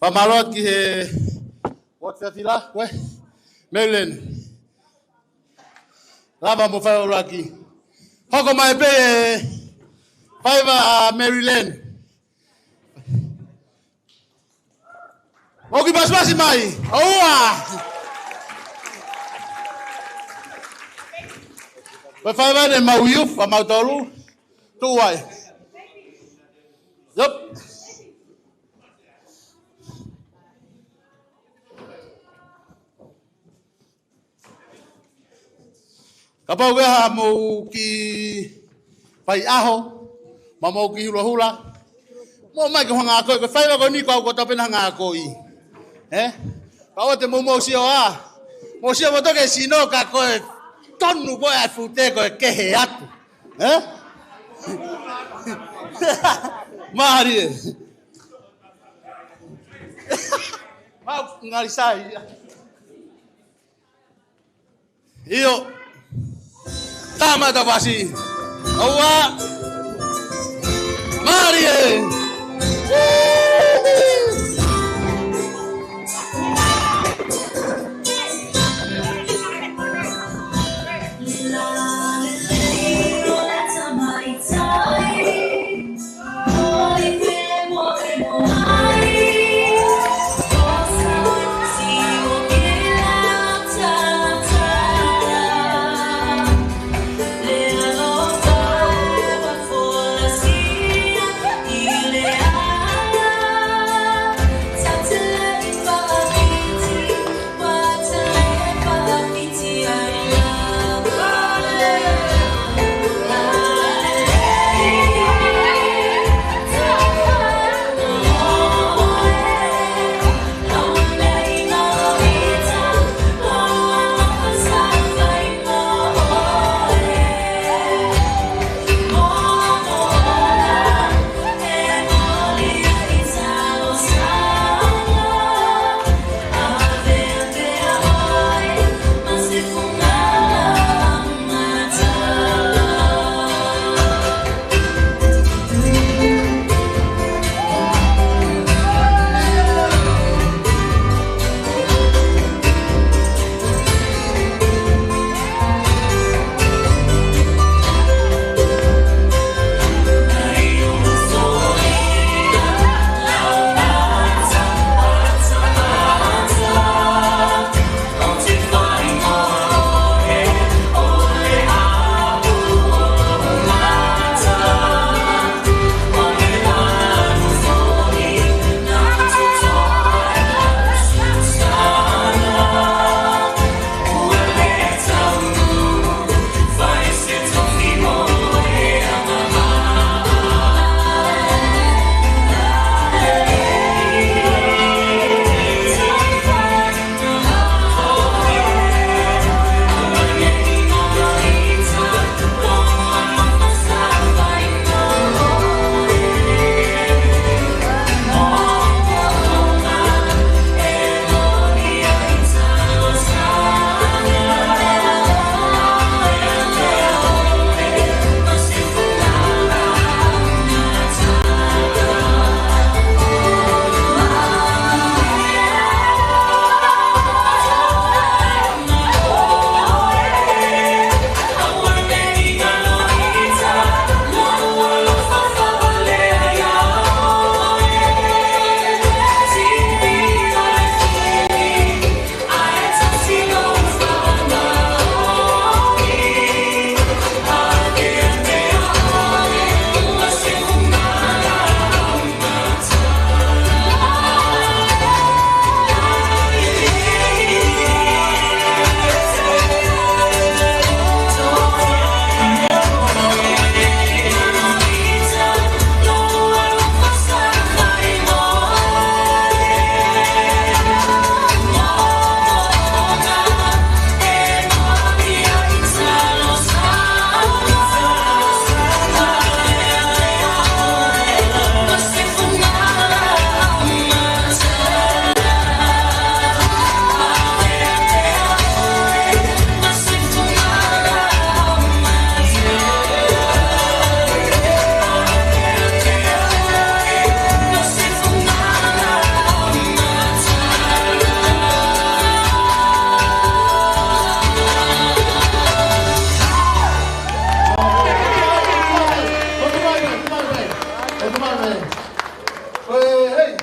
Fakamālō atu ki he What's that, Fila? Ko e Maryland. Lava mo fai ʻuluaki. Hoko mai pē e faiva ʻa Maryland. Mou kiʻi pasipasi mai. ʻOua. Ko e faiva ʻeni ʻemau youth, ʻa mautolu. Tuʻu ai. Yep. Kapau ko e hā hoʻomou kiʻi faiʻaho, mo hoʻomou kiʻi hulahula, mou ō mai ke u hanga ʻo akoʻi, ko e faiva ko eni ko au kotoa pē naʻa ku hanga ʻo akoʻi. Ē? Kapau te mou mou sio ā, mou sio mo toke sino ka ko e tonu ko e fute ko e kehe atu. Ē? Mālie. Mau ngali sai. ʻIo. Tama ta pasi. ʻOua. Mālie.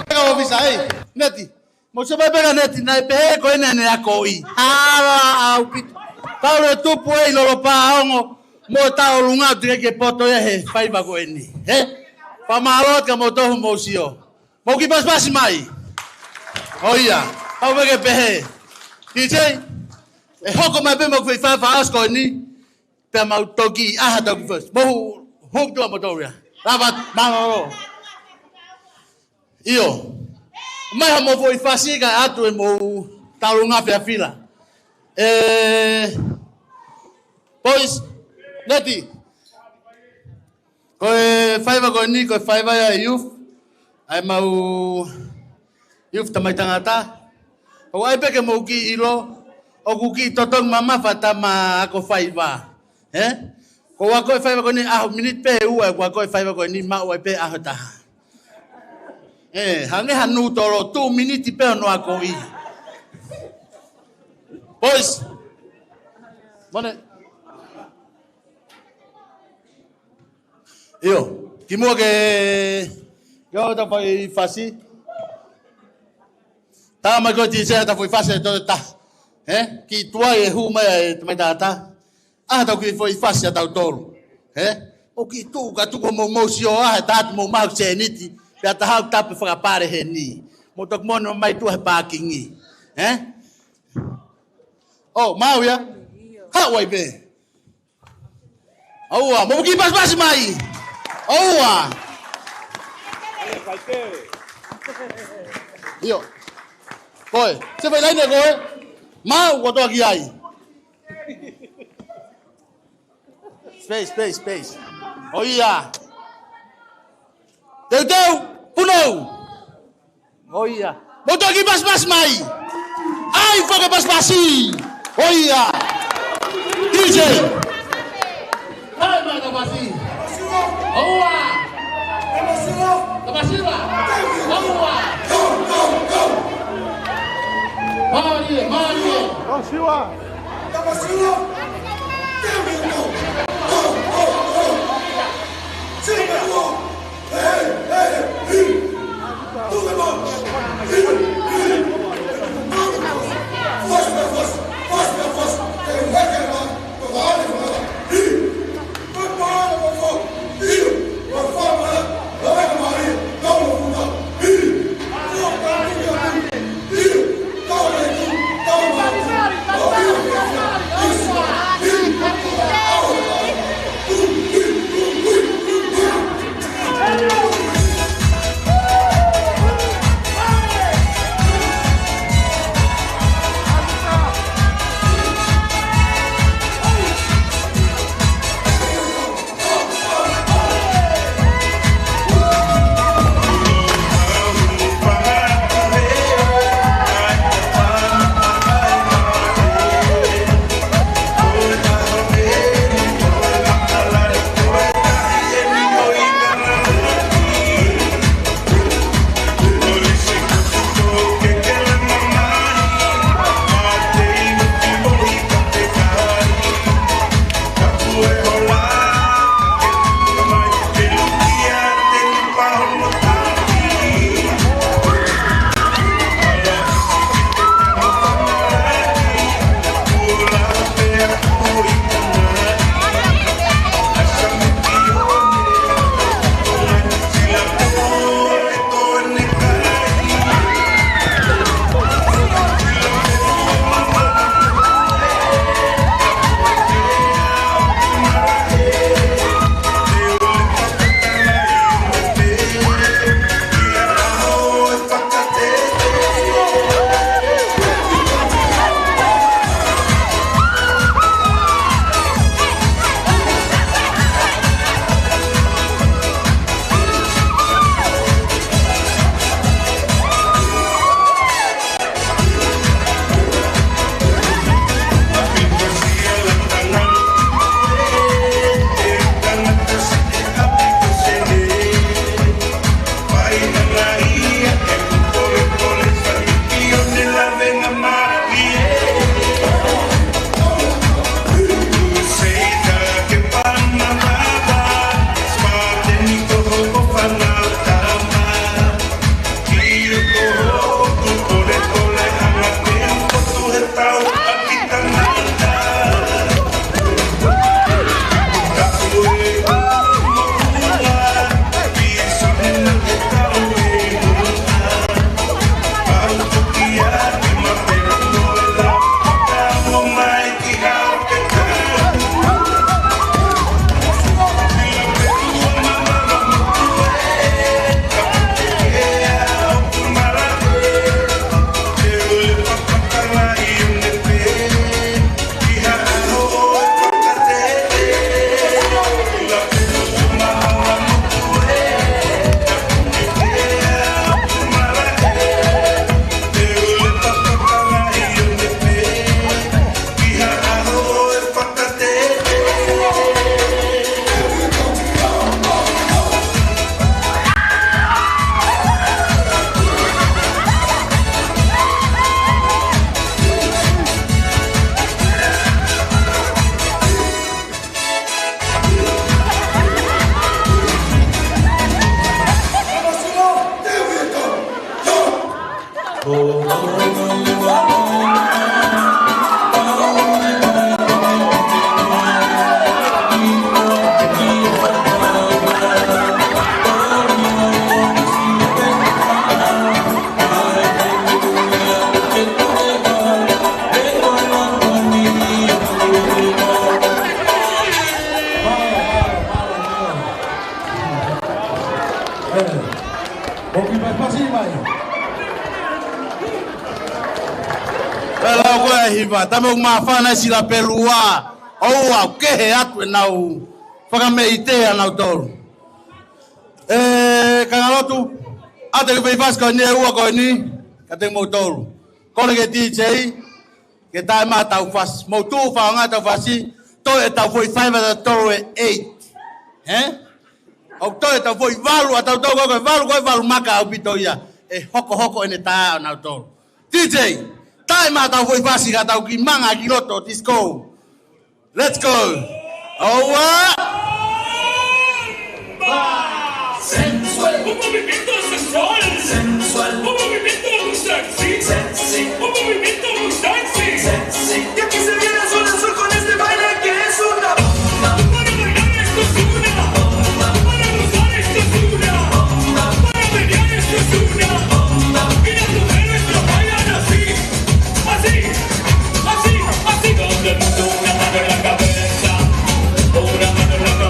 Peka ʻofisa, ʻei, Neti. Mou sio mai pē kia Neti, naʻe pehē ko ena ʻene akoʻi. Hala ʻaupito. Tau lele tupu ʻi Lolopaʻa ongo, mo tau lunga atu ki he poto ia he faiva ko eni. Hē? Fakamālō atu kia moutolu hoʻomou sio. Mou kiʻi pasipasi mai. ʻOia. Tau pē ke pehē. DJ, ʻe hoko mai pē mo e kiʻi faiva fakaʻosi ko eni. Ka mau toki ʻā atu ki he fasi. Mou hū, hū ki tuʻa mo tau ia. Lava, mālō. ʻIo. Mai ha mou foʻi fasi kae ʻatu e mou talunga fefila. ʻE, boys, Neti. Ko e faiva ko eni, ko e faiva ia ʻa e youth. ʻA e mau youth tamai tangata. ʻOku ʻai pē ke mou kiʻi ʻilo, ʻoku kiʻi totongi mamafa tama ako faiva. Ē? Ko e ako e faiva ko eni ʻaho miniti pē ua, ko e ako e faiva ko eni maʻu ai pē ʻaho taha. Ē, hangē ha nūtolo, two minute pē hono akoʻi. Boys. Mone. ʻIo, kimuʻa ke, ke ʻoatu ha foʻi fasi. Tā mai ko e tise ha foʻi fasi ʻe toe taha. Ē? Kiʻi tuai e hū mai ʻa e tamai tangata. ʻA atu ki he foʻi fasi ʻa tautolu. Ē? ʻOku kiʻi tuʻu ka tuku mo mou sio ʻa e taha atu mo maʻu sēniti. Pea taha ʻoku tapu fakapale heni. Mou toki moʻoni mai tuʻa he pākingi. Ē? ʻO, maʻu ia. Haʻu ai pē. ʻOua, mou kiʻi pasipasi mai. ʻOua. ʻIo. Koe, se fai laine koe. Maʻu kotoa ki ai. Space, space, space. ʻOia. Teuteu, punou. ʻOia. Mou toki pasipasi mai. ʻAi fakapasipasi. ʻOia. D J. Hai mai kapasi. ʻOua. Kapasi la. ʻOua. Mālie, mālie. Kapasi la. ʻOku ki paipasi mai. Pea lau ko e hiva, tama ʻoku māfana ʻi Sila Pelua, ʻoua ʻe kehe atu ʻenau fakameʻite ʻanautolu. ʻE, kāinga lotu, ʻoatu e kiʻi veifasi ko eni ʻe ua ko eni, kiate kimoutolu. Kole ki he D J, ke taʻemaʻa ʻetau fasi. Mou tuʻu fakaʻaongaʻi ʻetau fasi, toe ʻetau foʻi five ʻatautolu ʻe eight. Hē? ʻOku toe ʻetau foʻi valu ʻatautolu, ko e valu, ko e valu maka ʻaupito ia. ʻE hokohoko ʻene tā ʻanautolu. D J, taʻemaʻa ʻetau foʻi fasi ka tau kiʻi manga ki loto, disco. Let's go. ʻOua. Sensual. Un movimiento sensual. Sensual. Un movimiento muy sexy. Sexy. Un movimiento muy sexy. Sexy. Y aquí se viene Azul Azul con este baile que es una bomba. Para bailar esto es una bomba. Para gozar esto es una bomba. Para bailar esto es una bomba. Y las mujeres lo bailan así. Así, así, así. Todo el mundo una mano en la cabeza, una mano en la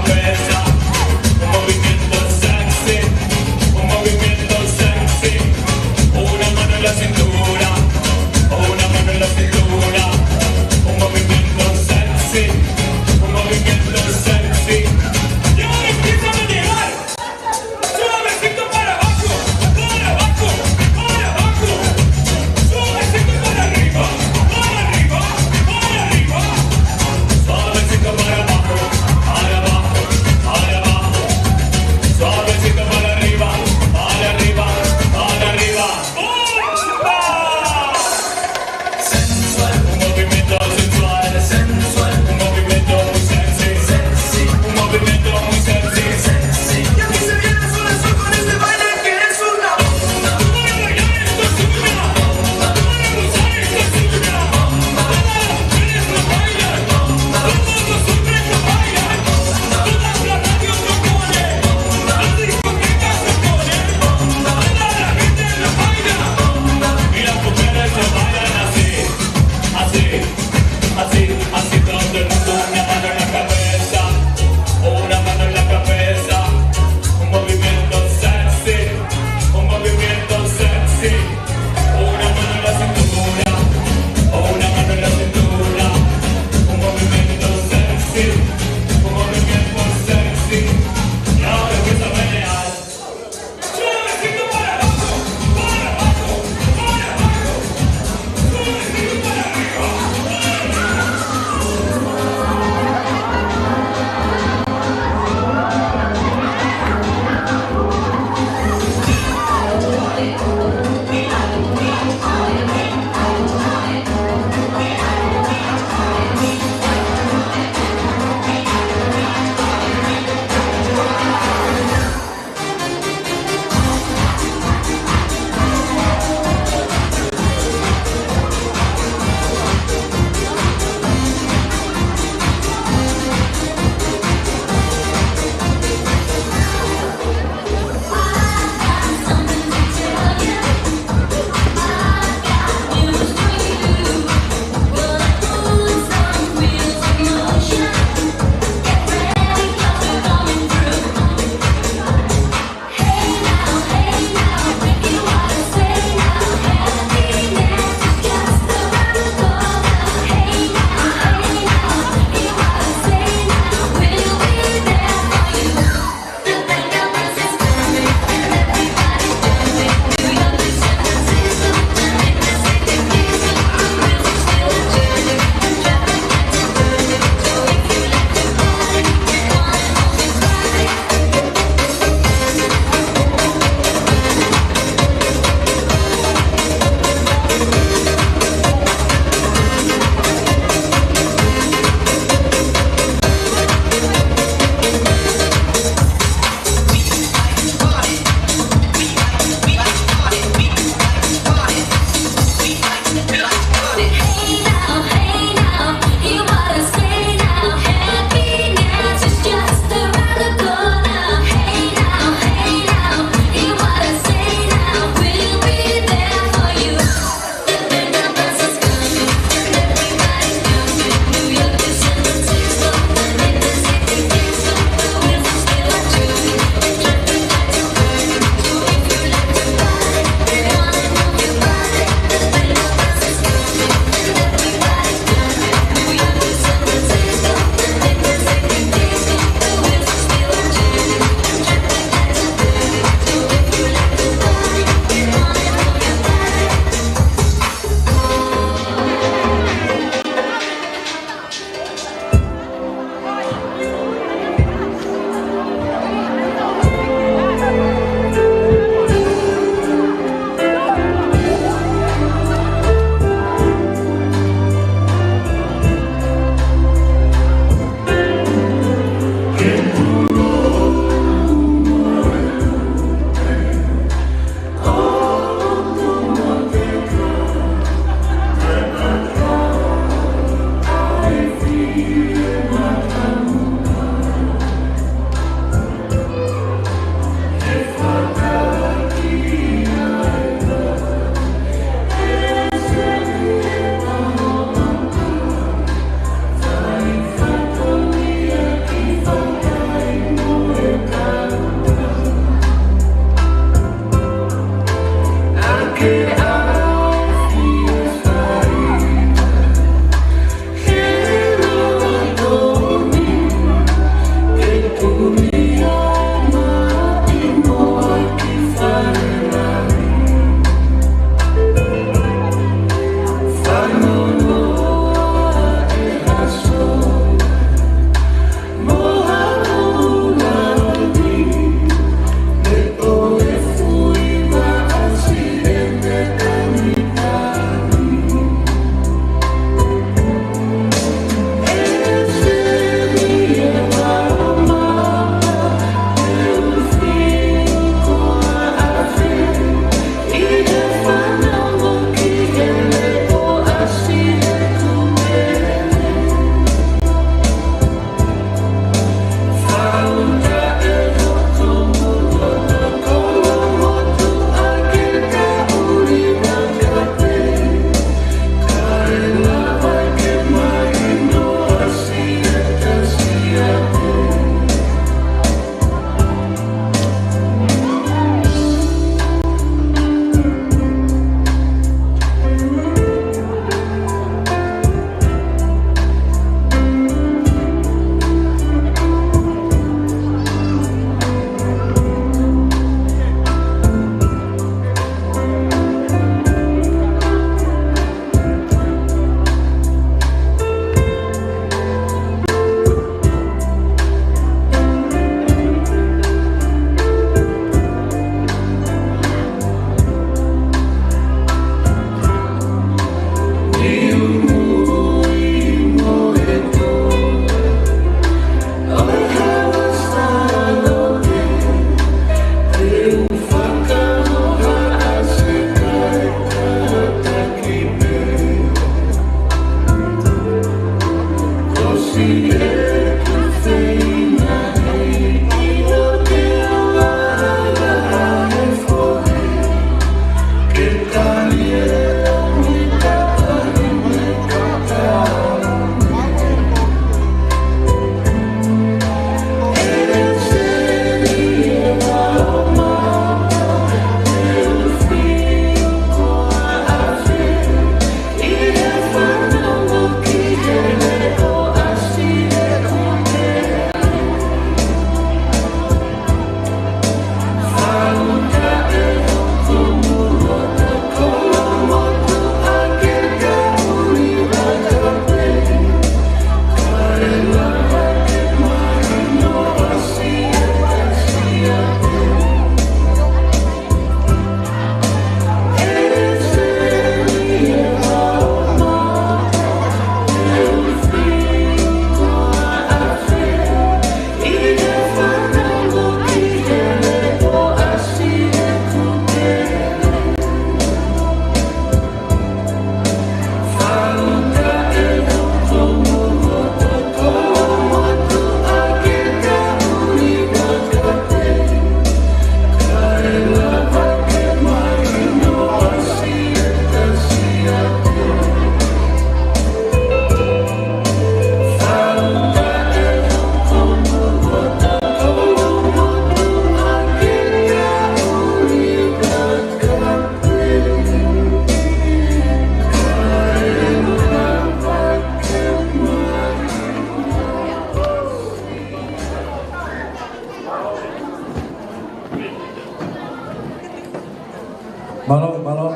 Mālō, mālō.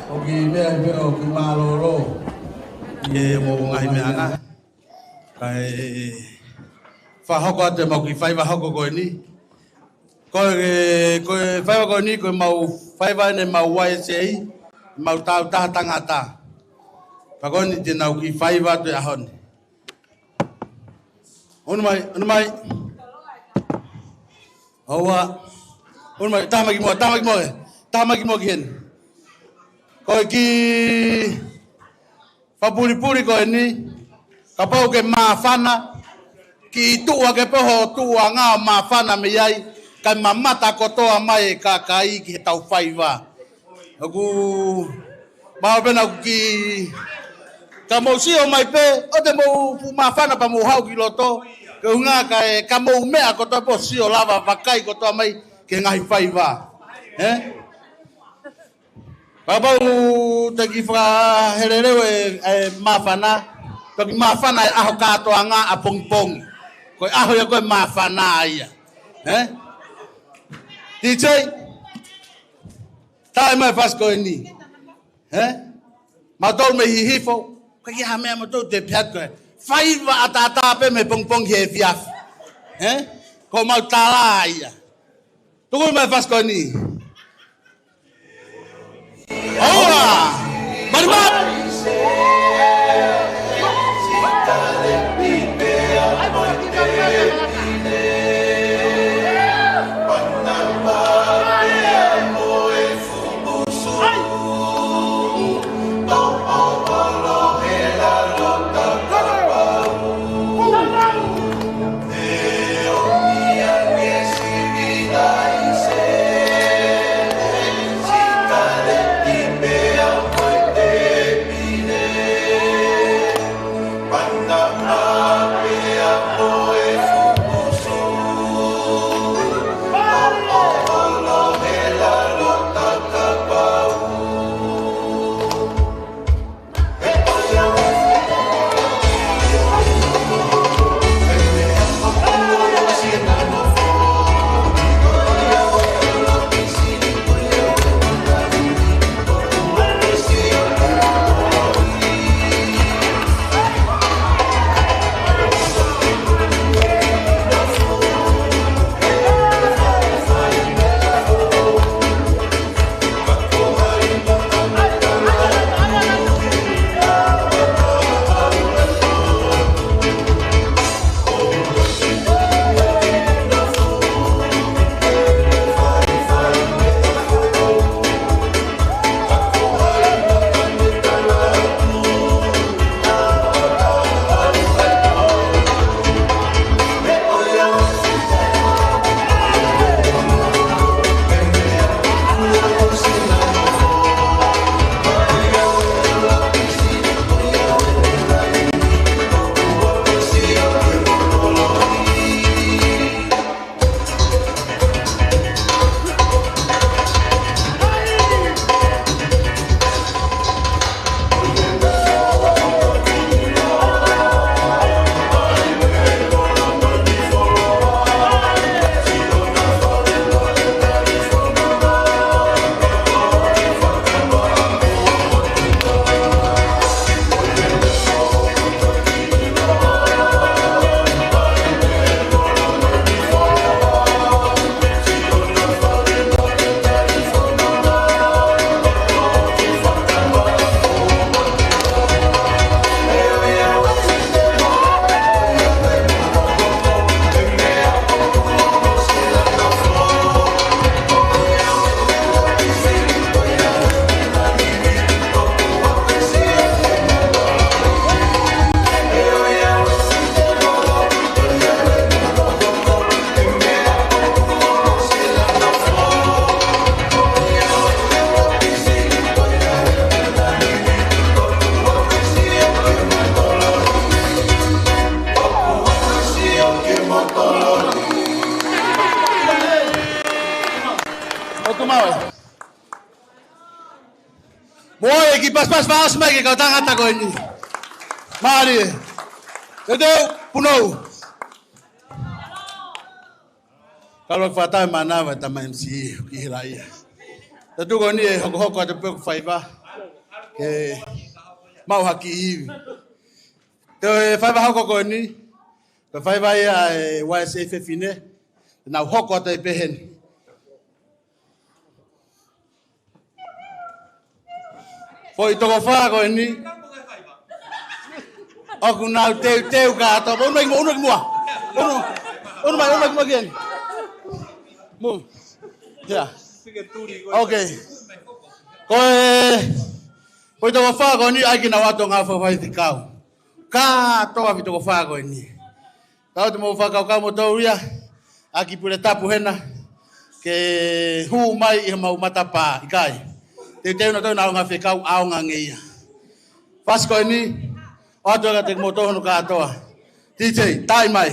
ʻOku ou kiʻi meʻa pē ʻo kiʻi mālōlō ʻi he mo ngaahi meʻa na. Kae fakahoko atu ʻemau kiʻi faiva hoko ko eni. Ko e, ko e faiva ko eni, ko ʻemau faiva ʻeni ʻemau Y S A, ʻemau taʻu taha tangata. Pea ko eni te nau kiʻi faiva atu he ʻaho ni. ʻOmai, ʻomai. ʻOua. ʻOmai, taha mai ki muʻa, taha mai ki muʻa, taha mai ki muʻa ki heni. Ko e kiʻi fakapulipuli ko eni, kapau ʻoku ke māfana, kiʻi tuʻu hake pē ho tuʻuʻanga ʻo māfana mei ai, kae mamata kotoa mai e kakai ki heʻetau faiva. ʻOku mau pehē naʻa ʻoku kiʻi, ka mou sio mai pē, ʻoua te mou fuʻu māfana pea mou haʻu ki loto, koeʻuhi kae, ka mou meʻa kotoa pē ʻo sio lava, vakai kotoa mai ki he ngaahi faiva. Ē? Kapau te ke fakaheleleu e, e māfana, toki māfana e ʻaho kātoanga ʻapongipongi. Ko e ʻaho ia ko e māfana ia. Ē? D J, tā mai e fasi ko eni. Ē? Mautolu mei Hihifo, ko e kiʻi hā meʻa mautolu te pehē atu ko e faiva ʻataʻatā pē mei he pongipongi ki he efiafi. Ē? Ko homau tala ia. Tuku mai e fasi ko eni. ʻOua! Malimali! ʻOku mau. Mo e kiʻi pasipasi fakaʻosi mai ki he kau tangata ko eni. Mālie. Teuteu, punou. Kalo fakatae manava tama M C E, ki he laia. Tau tuku eni e hokohoko atu pē ʻoku faiva. Ke maʻu ha kiʻi ivi. Toe faiva hoko ko eni. Ko e faiva ia e Y S A fefine. Nau hoko atu ai pē heni. Foʻi toko fā ko eni. ʻOku nau teuteu kātoa. Unu mai, unu mai ki muʻa. Unu, unu mai, unu mai ki muʻa ki heni. Mou. Yeah. Okay. Ko e foʻi toko fā ko eni ʻai ke nau ʻoatu ngaahi faifekau. Kātoa foʻi toko fā ko eni. Tau te mou fakakaukau moutolu ia, ʻa e kiʻi pule tapu hena, ke hū mai ʻi homau matapā, ʻikai. Teuteu nautolu ʻenau ngaahi fekau ʻaonga ange ia. Fasi ko eni, ʻoatu ʻe kimoutolu hono kātoa. D J, tai mai.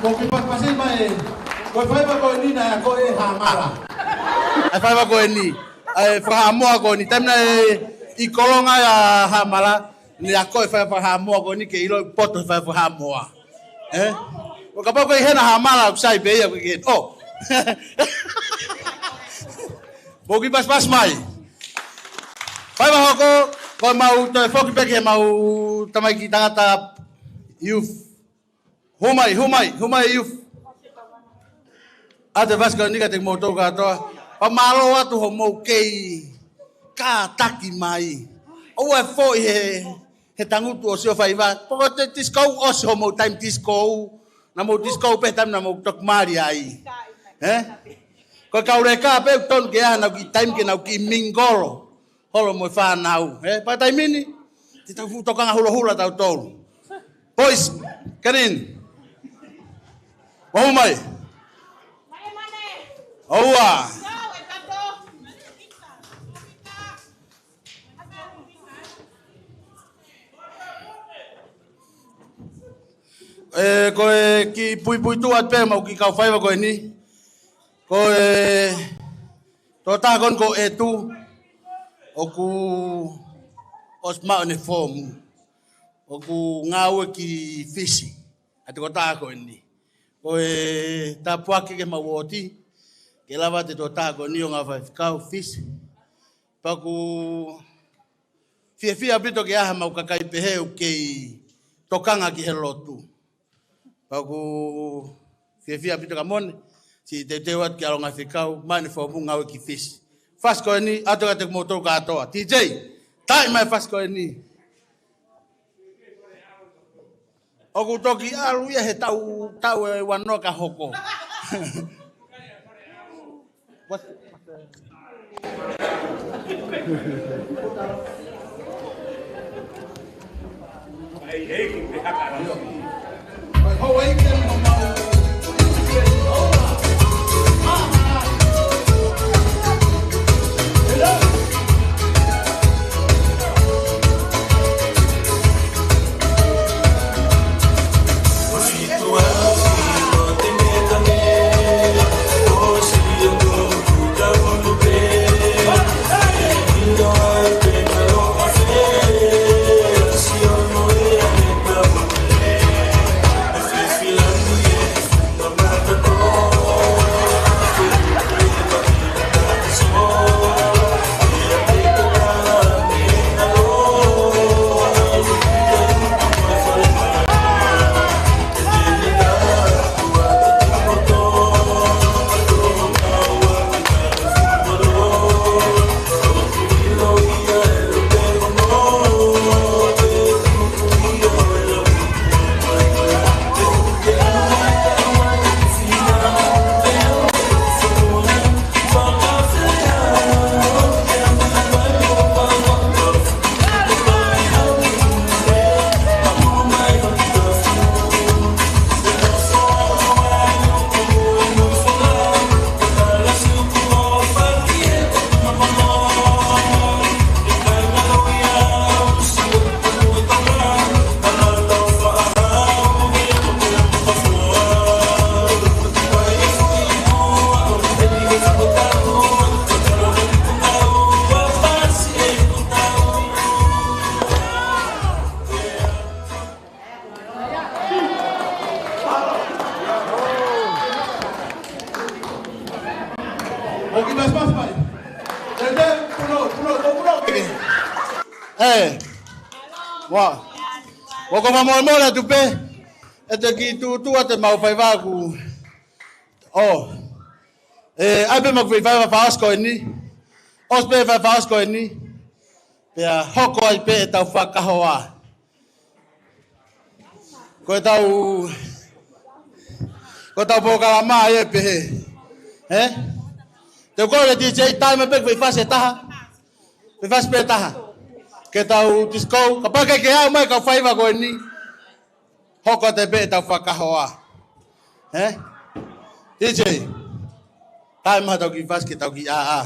Mou kiʻi pasipasi mai. Ko e faiva ko eni naʻe akoʻi ʻe Haʻamala. ʻA e faiva ko eni. ʻA e fakaHaʻamoa ko eni. Taimi naʻe ʻi Kolonga ʻa Haʻamala, naʻe akoʻi e faiva fakaHaʻamoa ko eni ke ʻilo e poto he faiva fakaHaʻamoa. Ē? ʻO kapau ko e ʻi hena Haʻamala ʻoku sai pē ia ko e ke. ʻŌ. Mou kiʻi pasipasi mai. Faiva hoko, ko e mau toe foki pē ki he mau tamaiki tangata youth. Hū mai, hū mai, hū mai youth. ʻA e fasi ko eni kiate kimoutolu kātoa. Pea mālō atu hoʻomou kei kātaki mai. ʻOua ʻe foʻi he, he tangutu ʻo sio faiva. Pea ko e te disco ʻosi hoʻomou taimi disco. Naʻa mou disco pē taimi naʻa mou toki mali ai. Ē? Ko e kau leka pē ʻoku tonu ke ʻi ai haʻanau kiʻi taimi ke nau kiʻi mingle holo mo e fānau. Ē, pea taimi ni, te tau fuʻu tokanga hulohula tautolu. Boys, get in. Mou hū mai. ʻOua. Ē, ko e kiʻi puipuituʻa pē mau kiʻi kau faiva ko eni. Ko e tokotaha ko eni ko ʻEtu, ʻoku ʻosi maʻu ʻene foomu. ʻOku ngāue ki Fisi ʻa e tokotaha ko eni. Ko e tāpuaki ki heʻemau uooti, ke lava ʻa e tokotaha ko eni ʻo ngāue fakafaifekau Fisi. Pea ʻoku fiefia ʻaupito ke ʻi ai haʻamau kakai pehē ʻoku kei tokanga ki he lotu. Pea ʻoku fiefia ʻaupito ka mone, siʻi teuteu atu ki ʻAlongaʻi Fekau, maʻu ʻene foomu ngāue ki Fisi. Fasi ko eni, ʻoatu kiate kimoutolu kātoa. T J, taaʻi mai e fasi ko eni. ʻOku toki ʻalu ia he taʻu, taʻu ʻe ua noa ka hoko. ʻOku kiʻi pasipasi mai. Tete, puno, puno, puno, puno. ʻE. Ua. Ua ko e fakamolemole atu pē. ʻE te kiʻi tuʻutuʻu atu ʻemau faiva ʻoku. ʻŌ. ʻE, ʻai pē ʻemau kiʻi faiva fakaʻosi ko eni. ʻOsi pē faiva fakaʻosi ko eni. Pea hoko ai pē ʻetau fakahoa. Ko ʻetau, ko ʻetau polokalama ia ʻe pehē. Ē? Te u kole D J taaʻi mai pē kiʻi fasi ʻe taha. Kiʻi fasi pē ʻe taha. Ke tau disco, kapau ʻe kei aʻu mai e kau faiva ko eni. Hoko atu pē ʻetau fakahoa. Ē? D J. Taaʻi mai haʻatau kiʻi fasi ke tau kiʻi ʻāʻā.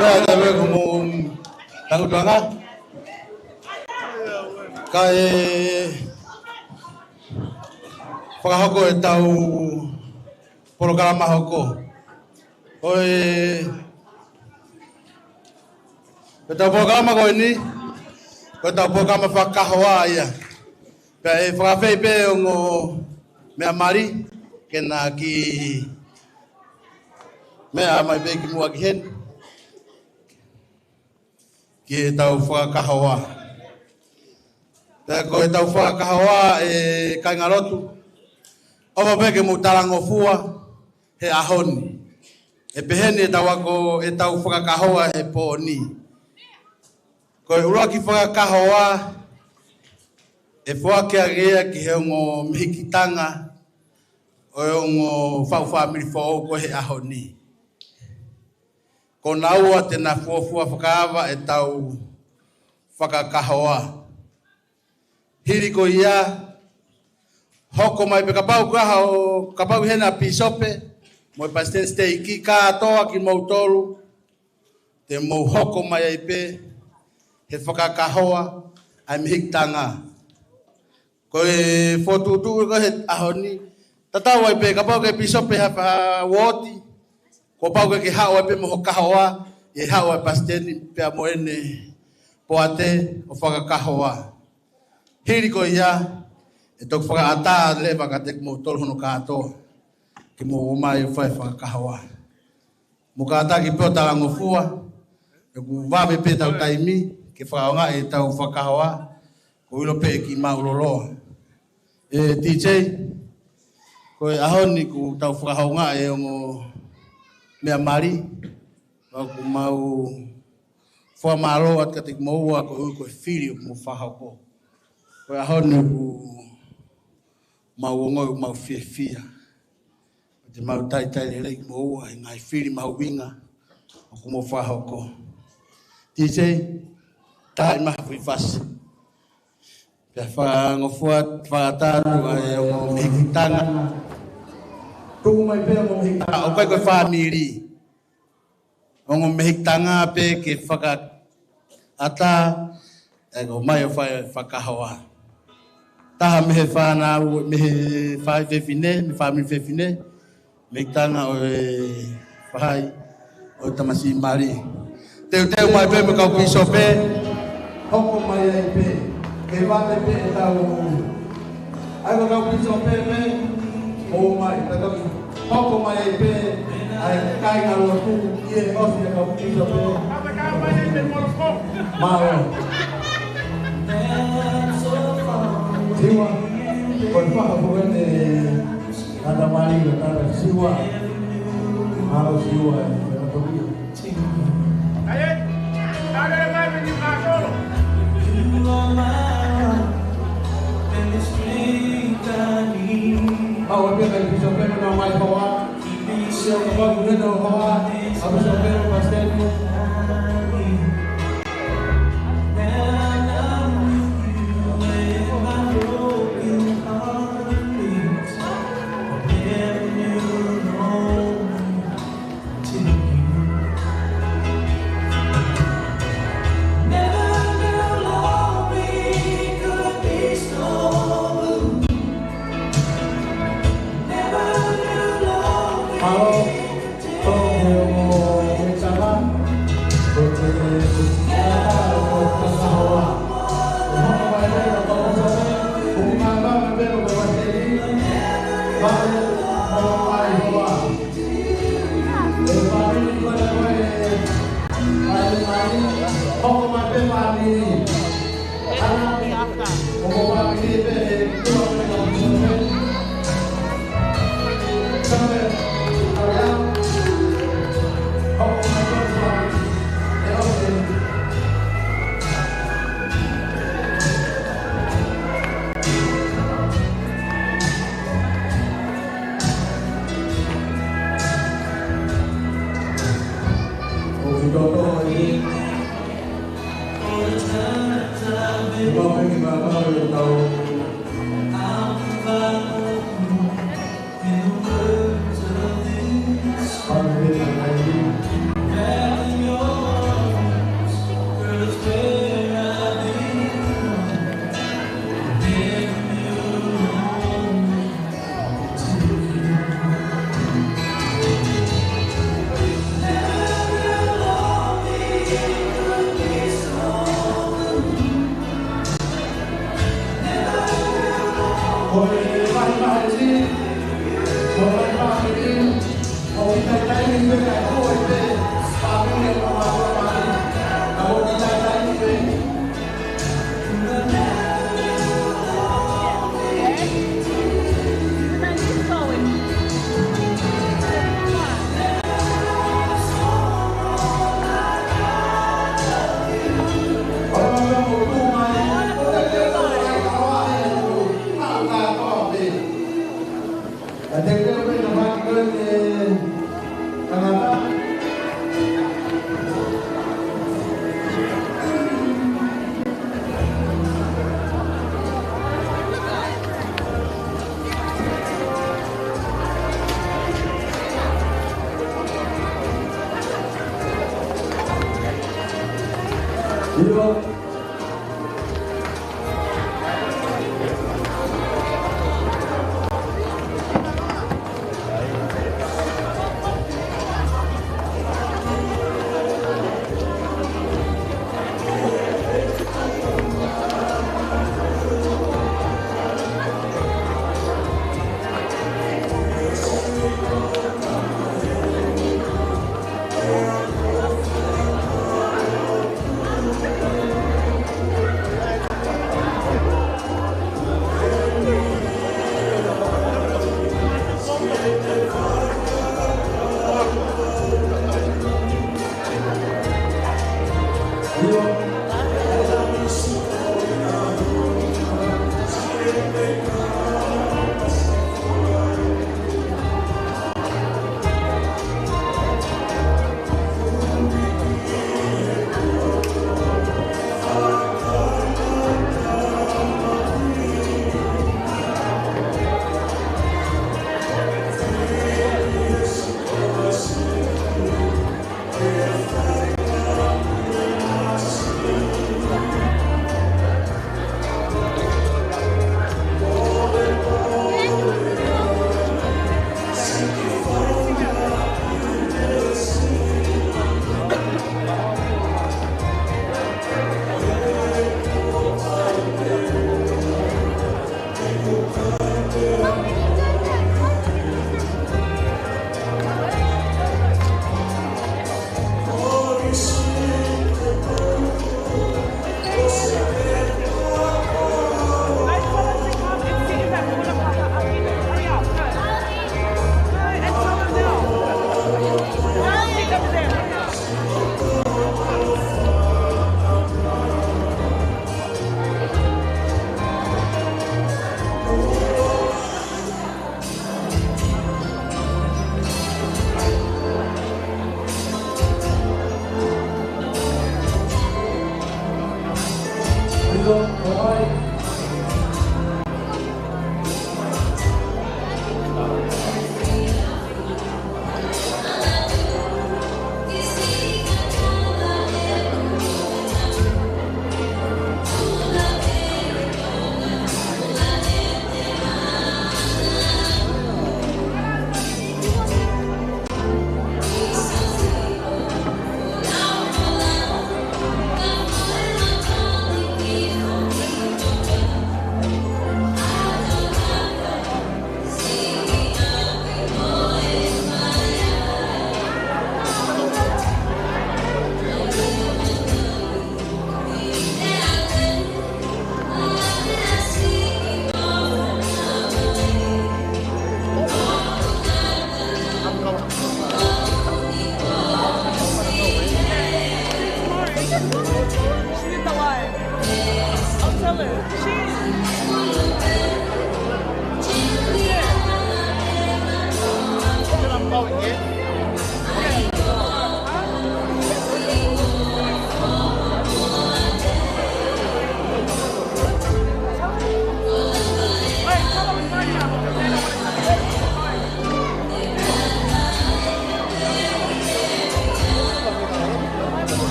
Pea te mea ko mou tangutu ā. Kae fakahoko ʻetau polokalama hoko. Ko e, ko ʻetau polokalama ko eni, ko ʻetau polokalama fakakahoa ia. Pea ʻe fakaafeʻi pē ongo meʻa mali, ke na kiʻi meʻa mai pē ki muʻa ki heni, ki heʻetau fakakahoa. Pea ko ʻetau fakakahoa, ʻe kāingalotu, ʻofa pē ke mou talangofua he ʻaho ni. ʻE pehē ni ʻetau ako, ʻetau fakakahoa he pō ni. Ko e ʻuluaki fakakahoa, ʻe foaki ange ia ki he ongo mehikitanga ʻo e ongo faʻu fāmili foʻou ko ē he ʻaho ni. Ko naua te na fuofua fakaava ʻetau fakakahoa. Hili ko ia, hoko mai pē kapau ko ha ʻo, kapau ʻi heni ʻa e pīsope, mo e palesiteni siteiki kātoa kimoutolu, te mou hoko mai ai pē he fakakahoa ʻa e mehikitanga. Ko e fokotuʻutuʻu ko ē he ʻaho ni, tatau ai pē kapau ko e pīsope ha, ha uooti, kuo pau ke ke haʻu ai pē mo ho kahoa, ʻe haʻu ʻa e palesiteni pea mo ʻene poate ʻo fakakahoa. Hili ko ia, ʻe toki fakaʻatā leva kiate kimoutolu hono kātoa, ke mou ō mai ʻo fai fakakahoa. Mou kātaki pē ʻo talangofua, he ʻoku vave pē ʻetau taimi ke fakaʻaongaʻi ʻetau fakakahoa, ko e ʻilo pē ʻe kiʻi māʻuloloa. ʻE DJ, ko e ʻaho ni kuo tau fakahoungaʻi e ongo meʻa mali, pea ʻoku mau fakamālō atu kiate kimoua koeʻuhi ko e fili ʻoku mou fakahoko. Ko e ʻaho ni ʻoku mau ongoʻi ʻoku mau fiefia. Te mau talitali lelei kimoua he ngaahi fili mahuʻinga ʻoku mou fakahoko. DJ, tali mai ha foʻi fasi. Pea fakangofua, fakatanu ai e ongo mehikitanga. Tuku mai pē ongo mehikitanga, ʻoku ʻikai ko e fāmili. Ongo mehikitanga pē ke fakaʻatā, ʻe ō mai ʻo fai fakakahoa. Taha mei he fānau, mei he fai fefine, mei he fāmili fefine, mehikitanga ʻo e faʻahi ʻo e tamasiʻi mali. Teuteu mai pē mo e kau pīsope. Hoko mai ai pē. Ke vave pē ʻetau. ʻAi ko e kau pīsope pē. ʻOmai, tataki. Hoko mai ai pē. ʻAi kāingalotu, ʻi he ʻosi e kau pīsope. Mālō. Siua. Ko e faha ko ene. Tata mali, tata Siua. Mālō Siua, e, e, e, e. Mau ʻapiako e pīsope, mau mai hoa. Pīsope, mau mai hoa. ʻApiako e pīsope, pasiteni.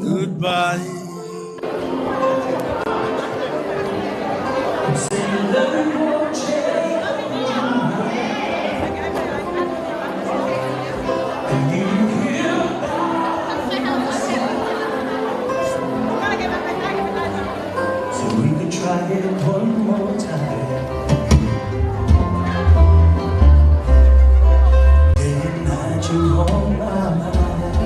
Goodbye. So we could try it one more time. Day and night you on my mind.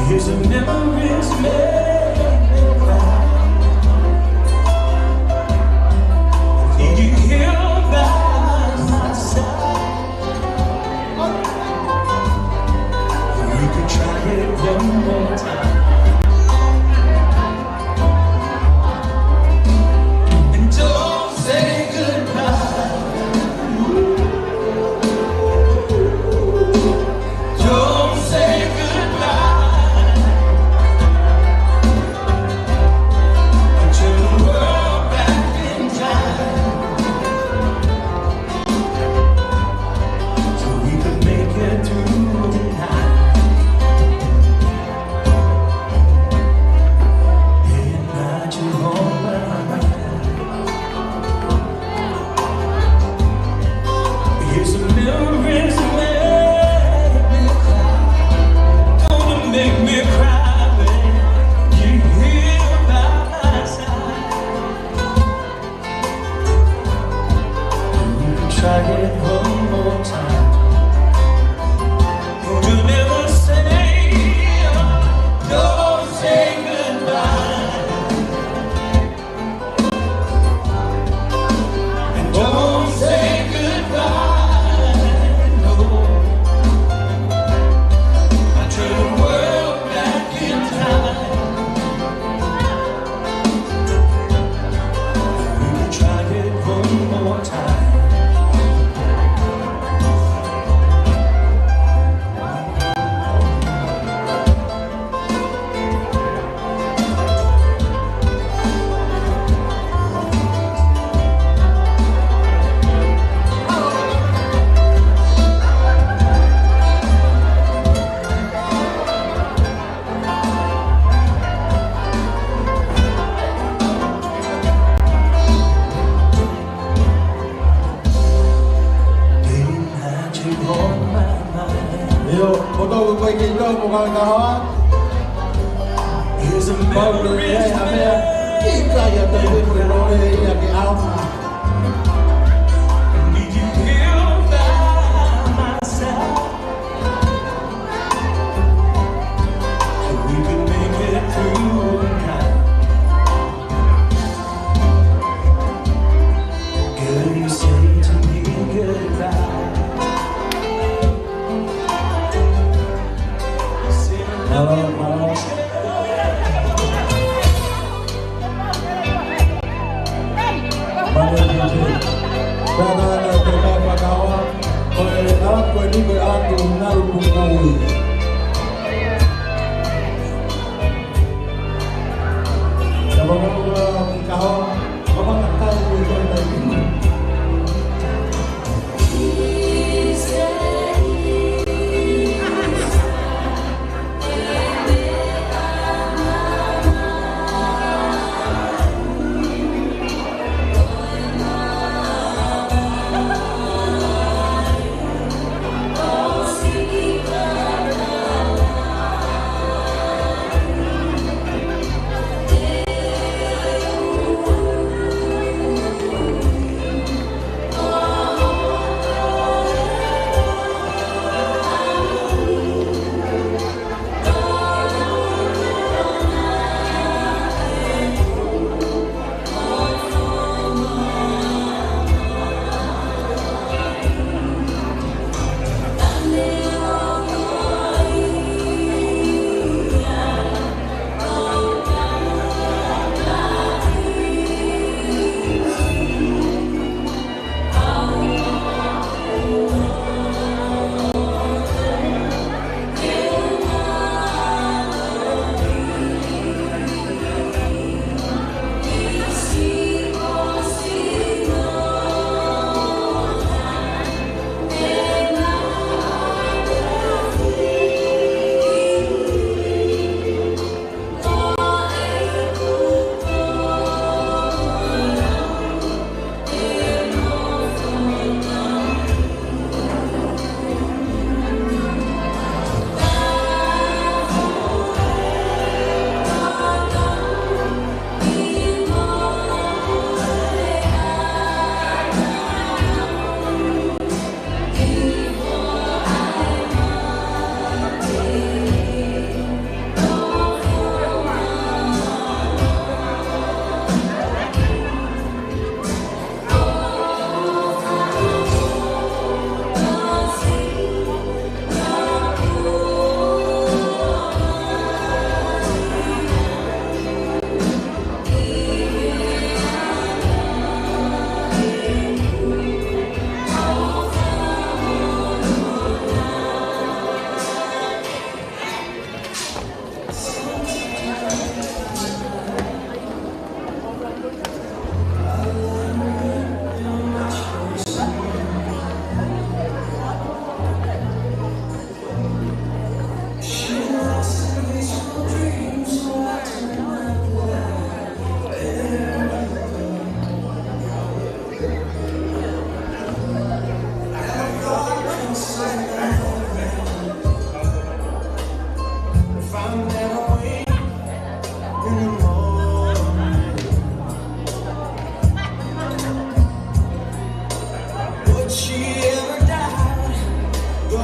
Here's a memories make me cry. Need you here by my side. We could try it one more time. And don't say goodbye. Don't say goodbye. Turn the world back in time. So we could make it through the night. Day and night you on my mind. Here's a memories make me cry. Gonna make me cry when you're here by my side. We can try it one more time. Don't you never say, don't say goodbye. And don't say goodbye, no. I turn the world back in time. We can try it one more time. ʻIo, ko tau ko e kei tau mo kau kahoa. Pau ke ai a mea, ʻikai a tau ko e lole ia ke au. Need you here by my side. So we could make it through the night. Girl, you say to me goodbye. Hello, hello. Mane Pete. Tana ana te kai pakawa. Ko e ala ko e niko e ala ko e ngalu pukui. Ia mamaku a ki kahoa. Mamaku a kai ko e kai kai.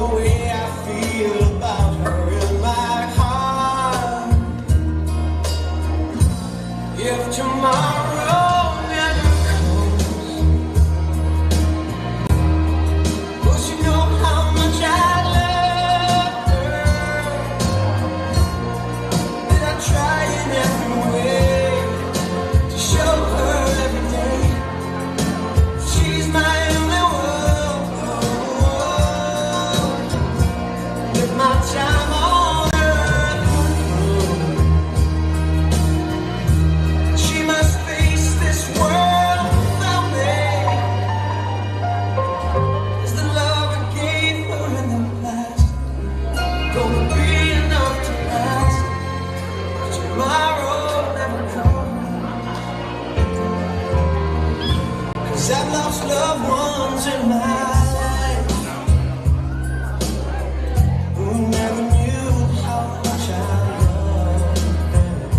The way I feel about her in my heart. If tomorrow never comes, will she know how much I love her? Did I try in every way to show her every day? She's my only world. If my time on earth were through, she must face this world without me. Is the love I gave her in the past gonna be enough to last? Tomorrow never comes. 'Cause I've lost loved ones in my life who never knew how much I loved them.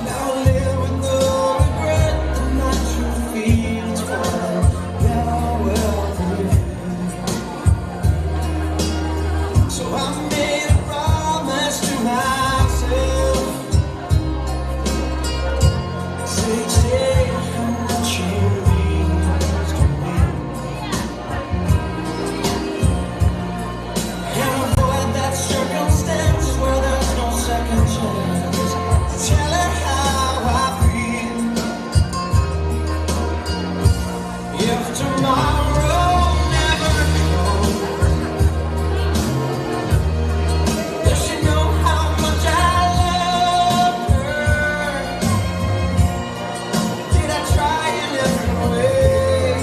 Now I live with the regret that my true feelings for them now outlive. So I made a promise to myself. Say, take how much you mean to me. Can't avoid that circumstance where there's no second chance. Tell her how I feel. If tomorrow never comes, does she know how much I love her? Did I try in every way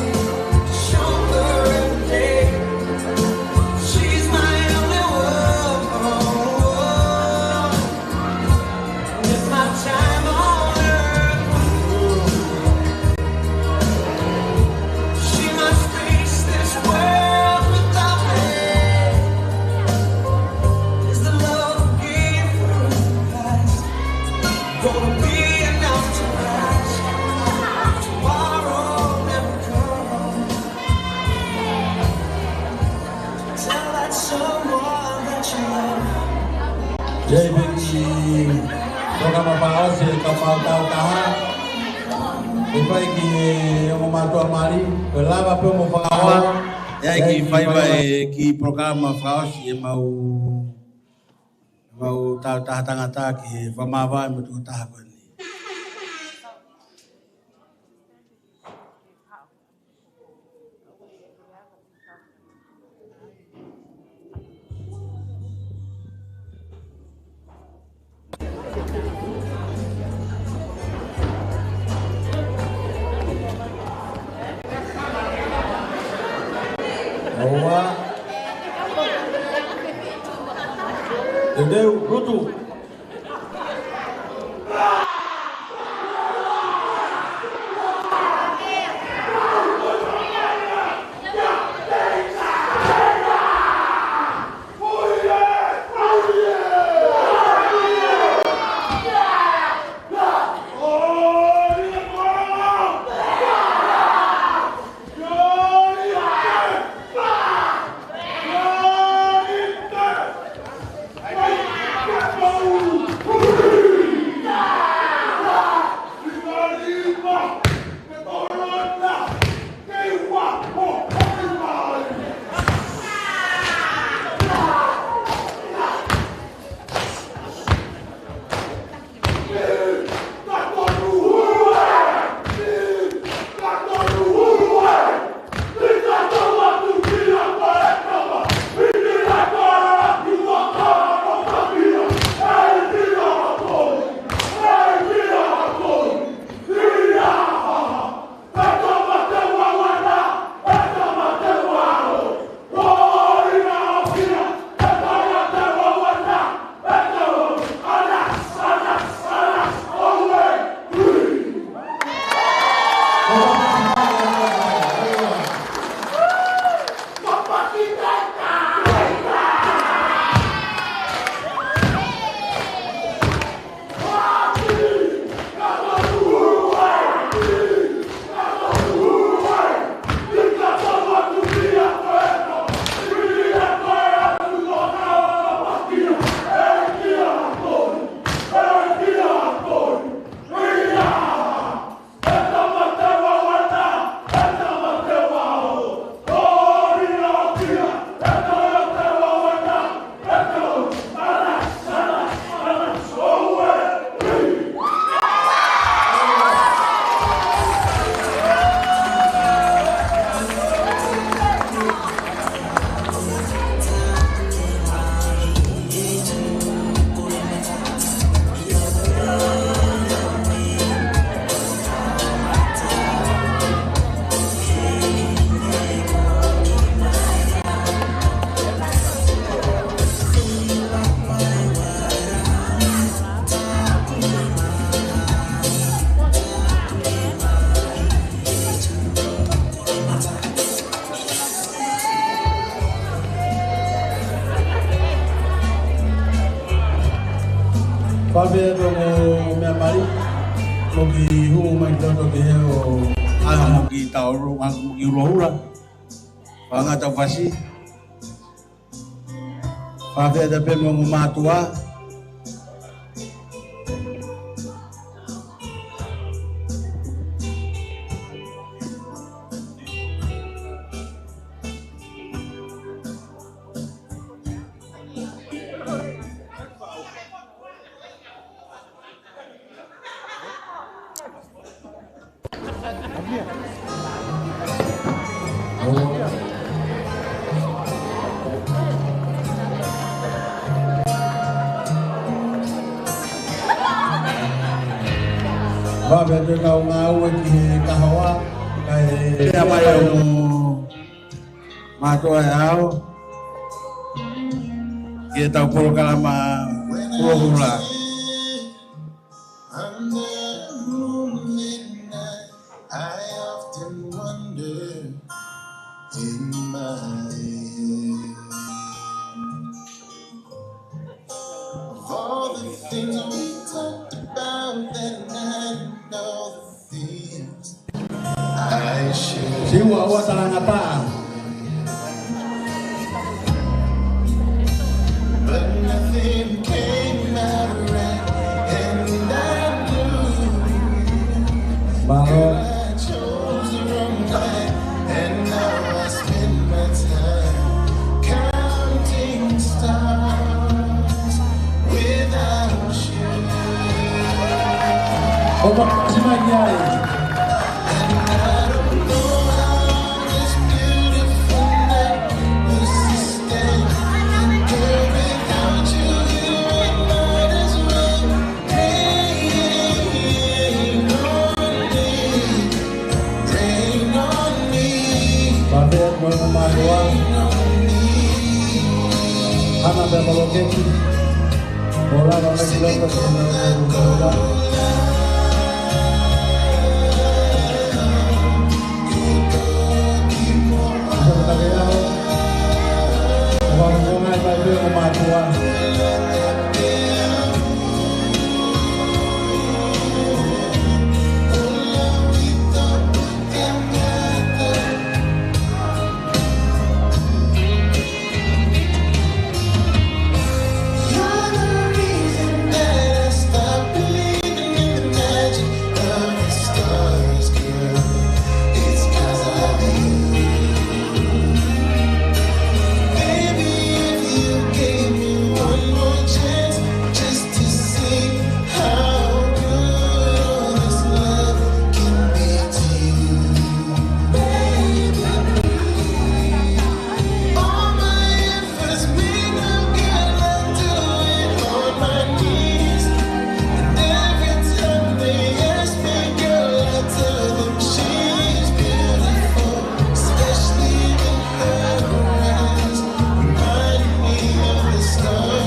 to show her every day? She's my only world. If my time on earth were through, she must face this world without me. Is the love I gave her in the past gonna be enough to last? Tomorrow never comes. Tell that someone that you love. J B E, toka mapao se ka pau tau taha. ʻE fai ki he ongo mātuʻa mali, ko e lava pē mo fakahoa. ʻE ʻi ai ki he faiva ʻe ki he polokalama fakaʻosi ʻemau, ʻemau tau taha tangata ki he fakamāvae mo e tokotaha ko eni. ʻOua. Teuteu, lutu. Pea tō mo meʻa mai, mo ki hū mai ki loto ki he ʻo, ʻa mo ki taolo, ʻa mo ki ulaula. Fanga tau fasi. Fakafetaʻi pē mo e ongo mātuʻa. Vave atu e kau ngāue ki he kahoa, kae pea mai ʻo mātuʻa e ao, ki he tau polokalama ʻuluaki. Under a moonlit night, I often wonder in my head of all the things we talked about that night and all the things I should. Siua ua talangataʻa. But nothing came out right, and I knew Mālō. I chose the wrong night, and now I spend my time counting stars without you. ʻOku mau ʻosi mai ki ai. Pea pea mo e mātuʻa. Hana pea mo e lokeki. Mo lava mai ki loto ki he ʻo. You're the reason that I stopped believing in the magic of the stars, girl. It's 'cause of you. Baby, if you gave me one more chance just to see how good this love can be to you, baby. All my efforts mean no good, I do it on my knees. And every time they ask me, girl, I tell them she's beautiful, especially when her eyes remind me of the stars.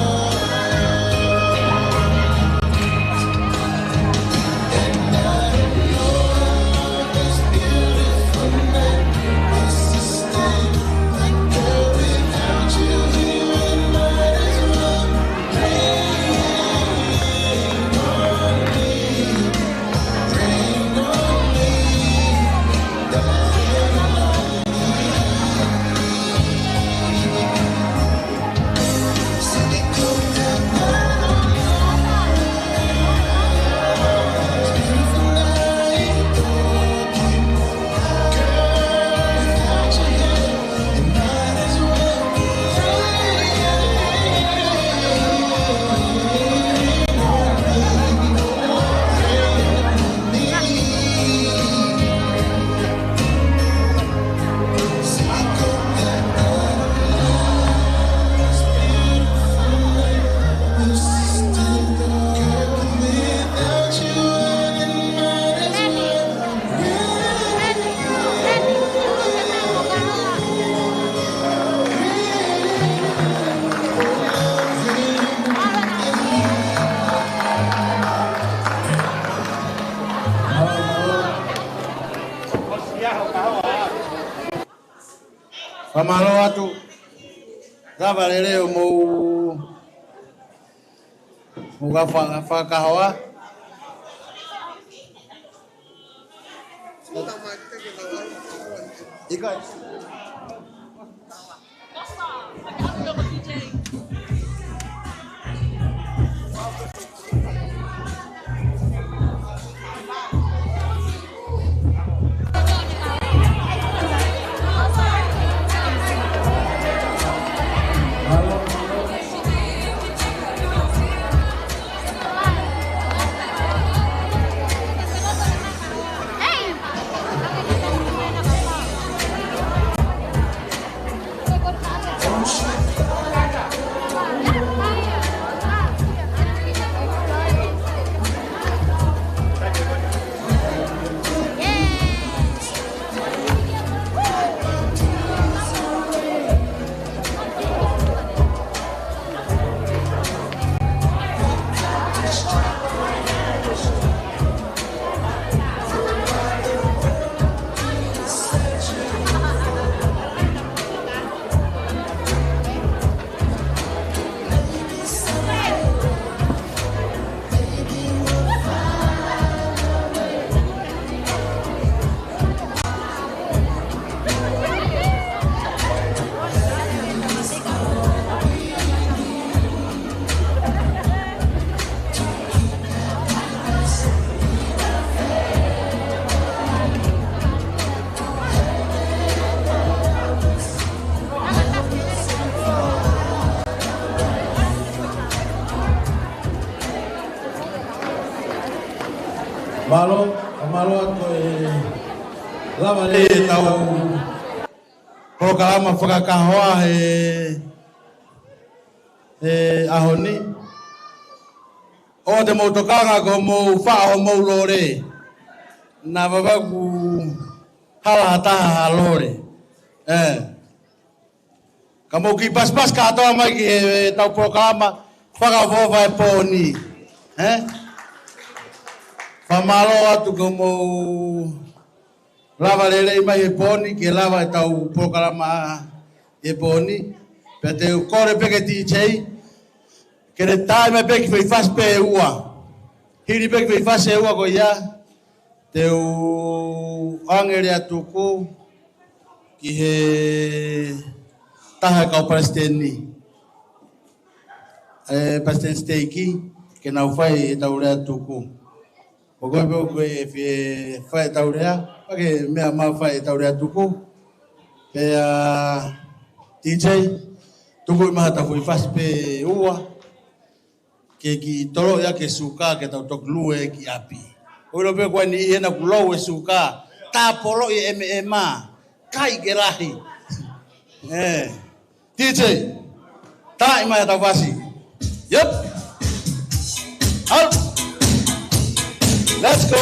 Fakamālō atu. Lava lelei hoʻomou Mou ka fa-, fakakahoa. ʻIkai. Mālō, mālō atu e lava lelei ʻetau polokalama fakakahoa he, he ʻaho ni. ʻOua te mou tokanga ko hoʻomou faʻo hoʻomou lole. Naʻa vavaku hala ha taha ha lole. ʻE. Ka mou kiʻi pasipasi kātoa mai ki he, heʻetau polokalama fakaʻofoʻofa he pō ni. ʻE? Fakamālō atu ko hoʻomou lava lelei mai he pō ni, ke lava ʻetau polokalama he pō ni. Pea te u kole pē ki he D J, ke ne tā mai pē kiʻi foʻi fasi pē ʻe ua. Hili pē kiʻi foʻi fasi ʻe ua ko ia, te u ʻoange lea tuku ki he taha kau palesiteni, ʻe, palesiteni siteiki, ke nau fai ʻetau lea tuku. ʻOku ʻikai pē ʻoku ke fie fai ʻetau lea, pea ke meʻa mai fai ʻetau lea tuku. Pea, D J, tuku mai ha foʻi fasi pē ʻe ua, ke kiʻi toloʻi ʻaki e suka ke tau toki lue ki ʻapi. ʻOku ʻilo pē ko eni ʻi hena kuo lou e suka, tāpoloʻi e M M A, kai ke lahi. ʻE. D J, tā mai ha fasi. Yep. Out. Let's go.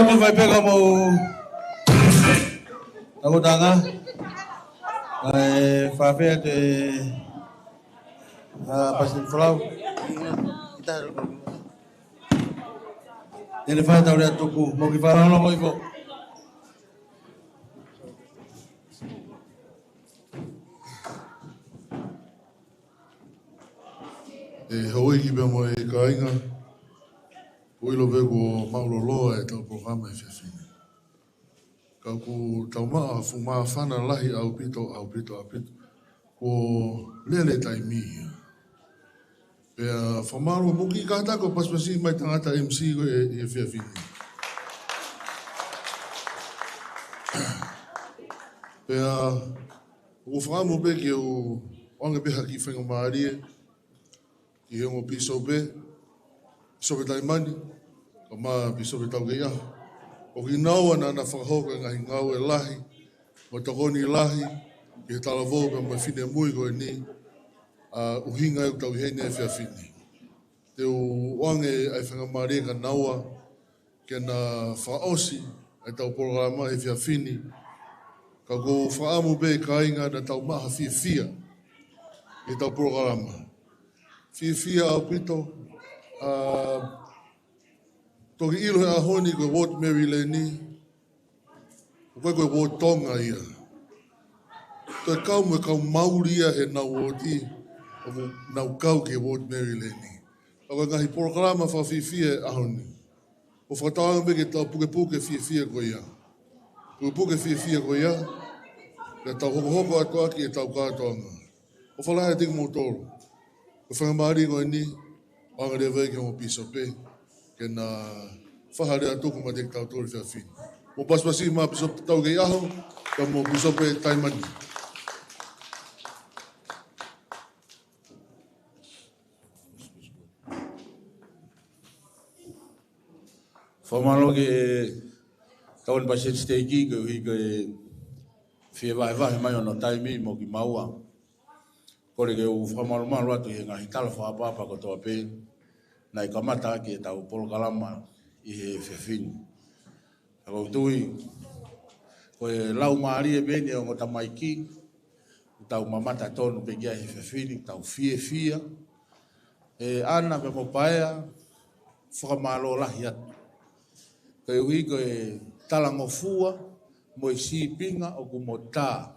Ko e fai pē ka mau. Tau tanga. ʻAi, fafea te, ʻa, Pasiteni Folau. Te ne fai ʻetau lea tuku, mo ki fala no mo ifo. ʻE houʻeiki pea mo e kāinga, ʻoku ʻilo pē kuo māʻulōloa ʻetau polokalama he efiafi ni. Ka ʻoku tau maʻu ha fuʻu māfana lahi ʻaupito, ʻaupito, ʻaupito. Kuo lele taimi ia. Pea fakamālō mo e kiʻi kātaki ʻo pasipasi mai tangata M C ko ē ʻi he efiafi ni. Pea ʻoku ou fakaʻamu pē ke u ʻoange pē ha kiʻi faingamālie ki he ongo pīsope, Pīsope Taimani, kae ʻumaʻā Pīsope Taukeiʻaho. ʻOku ʻi ai naua naʻa na fakahoko e ngaahi ngāue lahi mo e tokoni lahi ki he talavou pea mo e finemui ko eni, ʻa, ʻuhinga ʻoku tau ʻi heni he efiafi ni. Te u ʻoange ʻa e faingamālie kia naua ke na fakaʻosi ʻetau polokalama he efiafi ni. Ka ʻoku ou fakaʻamu pē kāinga naʻa tau maʻu ha fiefia ʻi heʻetau polokalama. Fiefia ʻaupito, ʻa, toki ʻilo he ʻaho ni ko e Ward Maryland ni, ʻoku ʻikai ko e Ward Tonga ia. Ko e kau mo e kau mauli ia he nau uooti, ʻoku nau kau ki he Ward Maryland ni. Ka ko e ngaahi polokalama fakafiefia he ʻaho ni. ʻOku fakatauange pē ke tau pukepuke fiefia ko ia. Pukepuke fiefia ko ia. Ke tau hokohoko atu ʻaki ʻetau kātoanga. ʻOfa lahi atu kiate kimoutolu. Ko e faingamālie ko eni, ʻoange leva ia ki he ongo pīsope, ke na fai ha lea tuku maʻa kitautolu he efiafi ni. Mo pasipasi maʻa Pīsope Taukeiʻaho, kae ʻumaʻā Pīsope Taimani. Fakamālō ki he tokoni palesiteni siteiki koeʻuhi ko e fie vahevahe mai hono taimi mo kimaua. Kole ke u fakamalumalu atu ʻi he ngaahi tala fakaʻapaʻapa kotoa pē naʻe kamata ʻaki ʻetau polokalama ʻi he efiafi ni. Ka ʻoku ou tui, ko e laumālie pē eni ʻo e ongo tamaiki, ʻoku tau mamata tonu pē ki ai he efiafi ni, tau fiefia. ʻE ʻAna pea mo Paea, fakamālō lahi atu. Koeʻuhi ko e talangofua mo e sīpinga ʻoku mo tā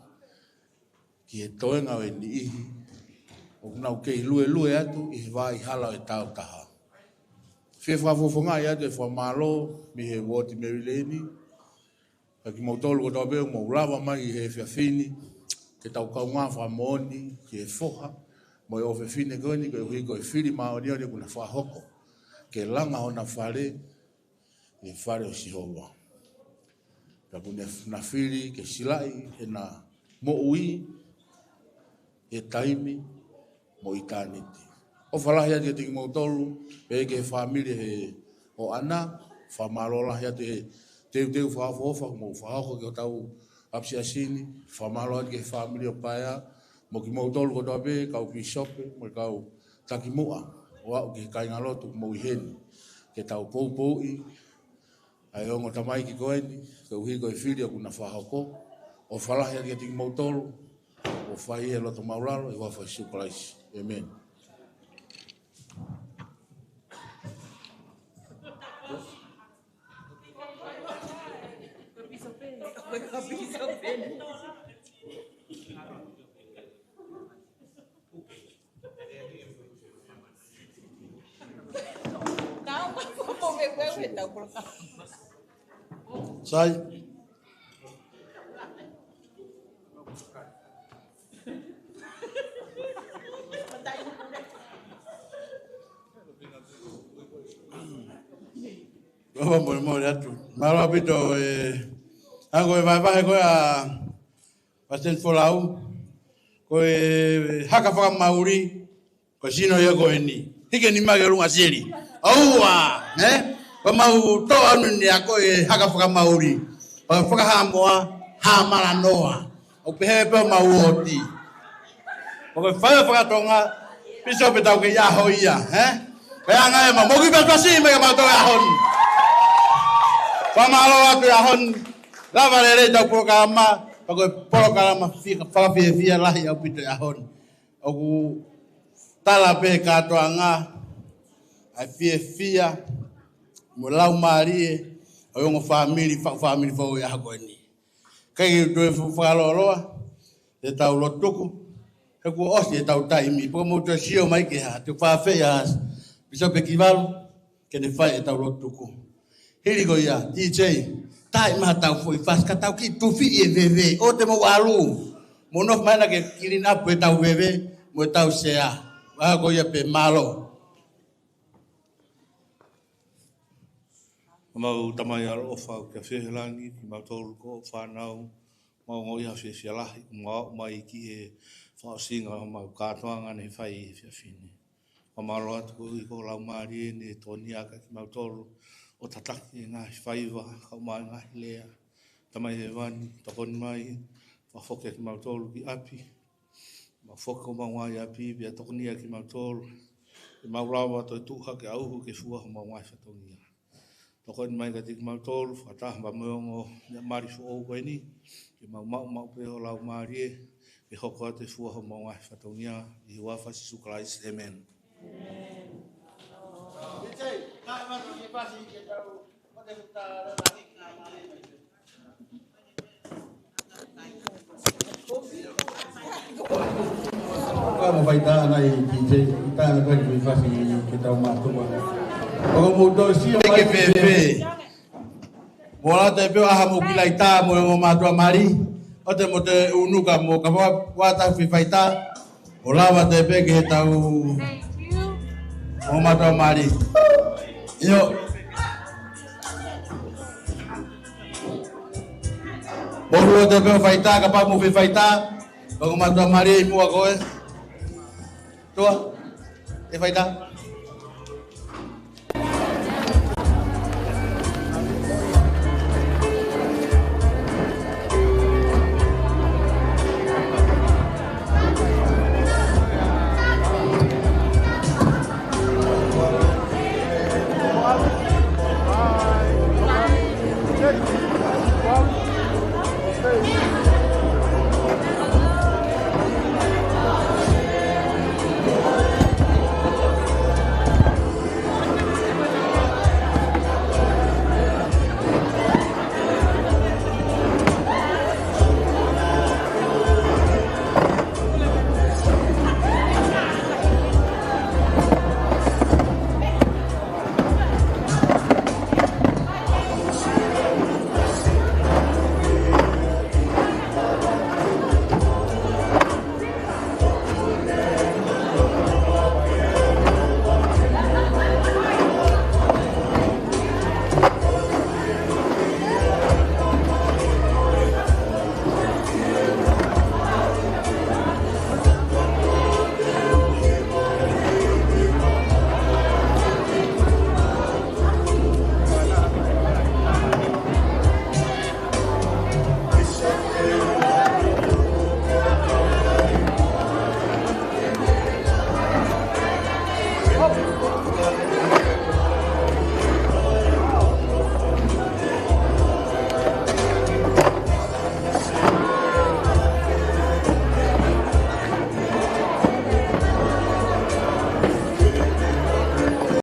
ki he toenga ʻo e niʻihi ʻoku nau kei luelue atu ʻi he vaʻa hala ʻo e taautaha. Fie fakafofongaʻi atu e fakamālō mei he Ward Maryland ni, kia kimoutolu kotoa pē ʻoku mou lava mai ʻi he efiafi ni, ke tau kaungā fakamoʻoni ki he foha mo e ʻofefine ko eni, koeʻuhi ko e fili māʻoniʻoni ʻoku na fakahoko ke langa hona fale, ʻi he fale ʻo Sihova. Pea ʻoku ne, na fili ke silaʻi ʻena moʻui he taimi mo ʻitāniti. ʻOfa lahi atu kiate kimoutolu, pea ki he fāmili ʻo ʻAna, fakamālō lahi atu he teuteu fakaʻofoʻofa kuo mou fakahoko ki hotau ʻapisiasi ni, fakamālō atu ki he fāmili ʻo Paea, mo kimoutolu kotoa pē, kau pīsope, mo e kau takimuʻa, ʻo aʻu ki he kāingalotu ʻoku mou ʻi heni, ke tau poupouʻi ʻa e ongo tamaiki ko eni, koeʻuhi ko e fili ʻoku na fakahoko. ʻOfa lahi atu kiate kimoutolu, ʻo fai ʻi he loto māʻulalo, ʻi he huafa ʻo Sīsū Kalaisi. ʻĒmeni. Sai. Lava molemole atu. Mālō ʻaupito e, ʻa ko e vahevahe ko ē ʻa Pasiteni Folau, ko e haka fakamauli, ko e sino ia ko eni. Hiki e nima ki ʻolunga sili. ʻOua, ē? Ko mau tō anu ni ʻa ko e haka fakamauli. Ko e faka-Haʻamoa, hāmala noa. ʻOku pehē pē mau uooti. Ko e fai faka-Tonga, Pīsope Taukeiʻaho ia, ē? Pea ʻange ē, mau moki pasipasi mai ka mau tō e ʻaho ni. Fakamālō atu he ʻaho ni. Lava lelei ʻetau polokalama, pea ko e polokalama fika-, fakafiefia lahi ʻaupito he ʻaho ni. ʻOku tala pē kātoanga ʻa e fiefia mo e laumālie ʻo e ongo fāmili, fa-, fāmili foʻou he ʻaho ko eni. ʻIkai ke u toe fakalōloa, te tau lotu tuku, he kuo ʻosi ʻetau taimi, pea mou toe sio mai ke hā, te u fakaafeʻi ʻa Pīsope Kivalu ke ne fai ʻetau lotu tuku. Hili ko ia, D J, taaʻi mai haʻatau foʻi fasi, ka tau kiʻi tufiʻi e veve, ʻoua te mou ʻalu. Mou nofo mai ʻana ke clean up ʻetau veve mo ʻetau sea. Pea ko ia pē, mālō. ʻA e mau Tamai ʻaloʻofa ʻoku ʻi he langi, kimautolu ko hoʻo fānau, mau ongoʻi ha fiefia lahi ʻoku mau aʻu mai ki he fakaʻosinga ʻo homau kātoanga ne fai he efiafi ni. Fakamālō atu koeʻuhi ko ho laumālie ne tokoniʻi kimautolu ʻo tataki e ngaahi faiva, kae ʻumaʻā e ngaahi lea. Tamai Hēvani, tokoni mai, fakafoki kimautolu ki ʻapi, mau foki ki homau ngaahi ʻapi, pea tokoniʻi kimautolu ke mau lava ʻo toe tuʻu hake ʻo ʻuhu ki he fua homau ngaahi fatongia. Tokoni mai kiate kimautolu, fakataha mo e ongo meʻa mali foʻou ko eni, ke mau maʻu maʻu pē ho laumālie, ke hoko atu e fua homau ngaahi fatongia, ʻi he huafa ʻo Sīsū Kalaisi, ʻēmeni. Ka mo faitā nai D J, faitā na kai ki fasi ke tau mātuku. ʻOku mou toe sio mai ke fēfē. Mo lata e peo aha mo kilaita mo e ongo mātuʻa mali. ʻOua te mou toe ʻunuka mo ka wa, wa ta fi faitā. ʻO lava te pē ke tau. Thank you. Mo mātuʻa mali. ʻIo. Mo lua te pē ʻo faitā, kapau mo fi faitā. Mo mātuʻa mali ʻi muʻa ko ē. Tuʻa. ʻE faitā.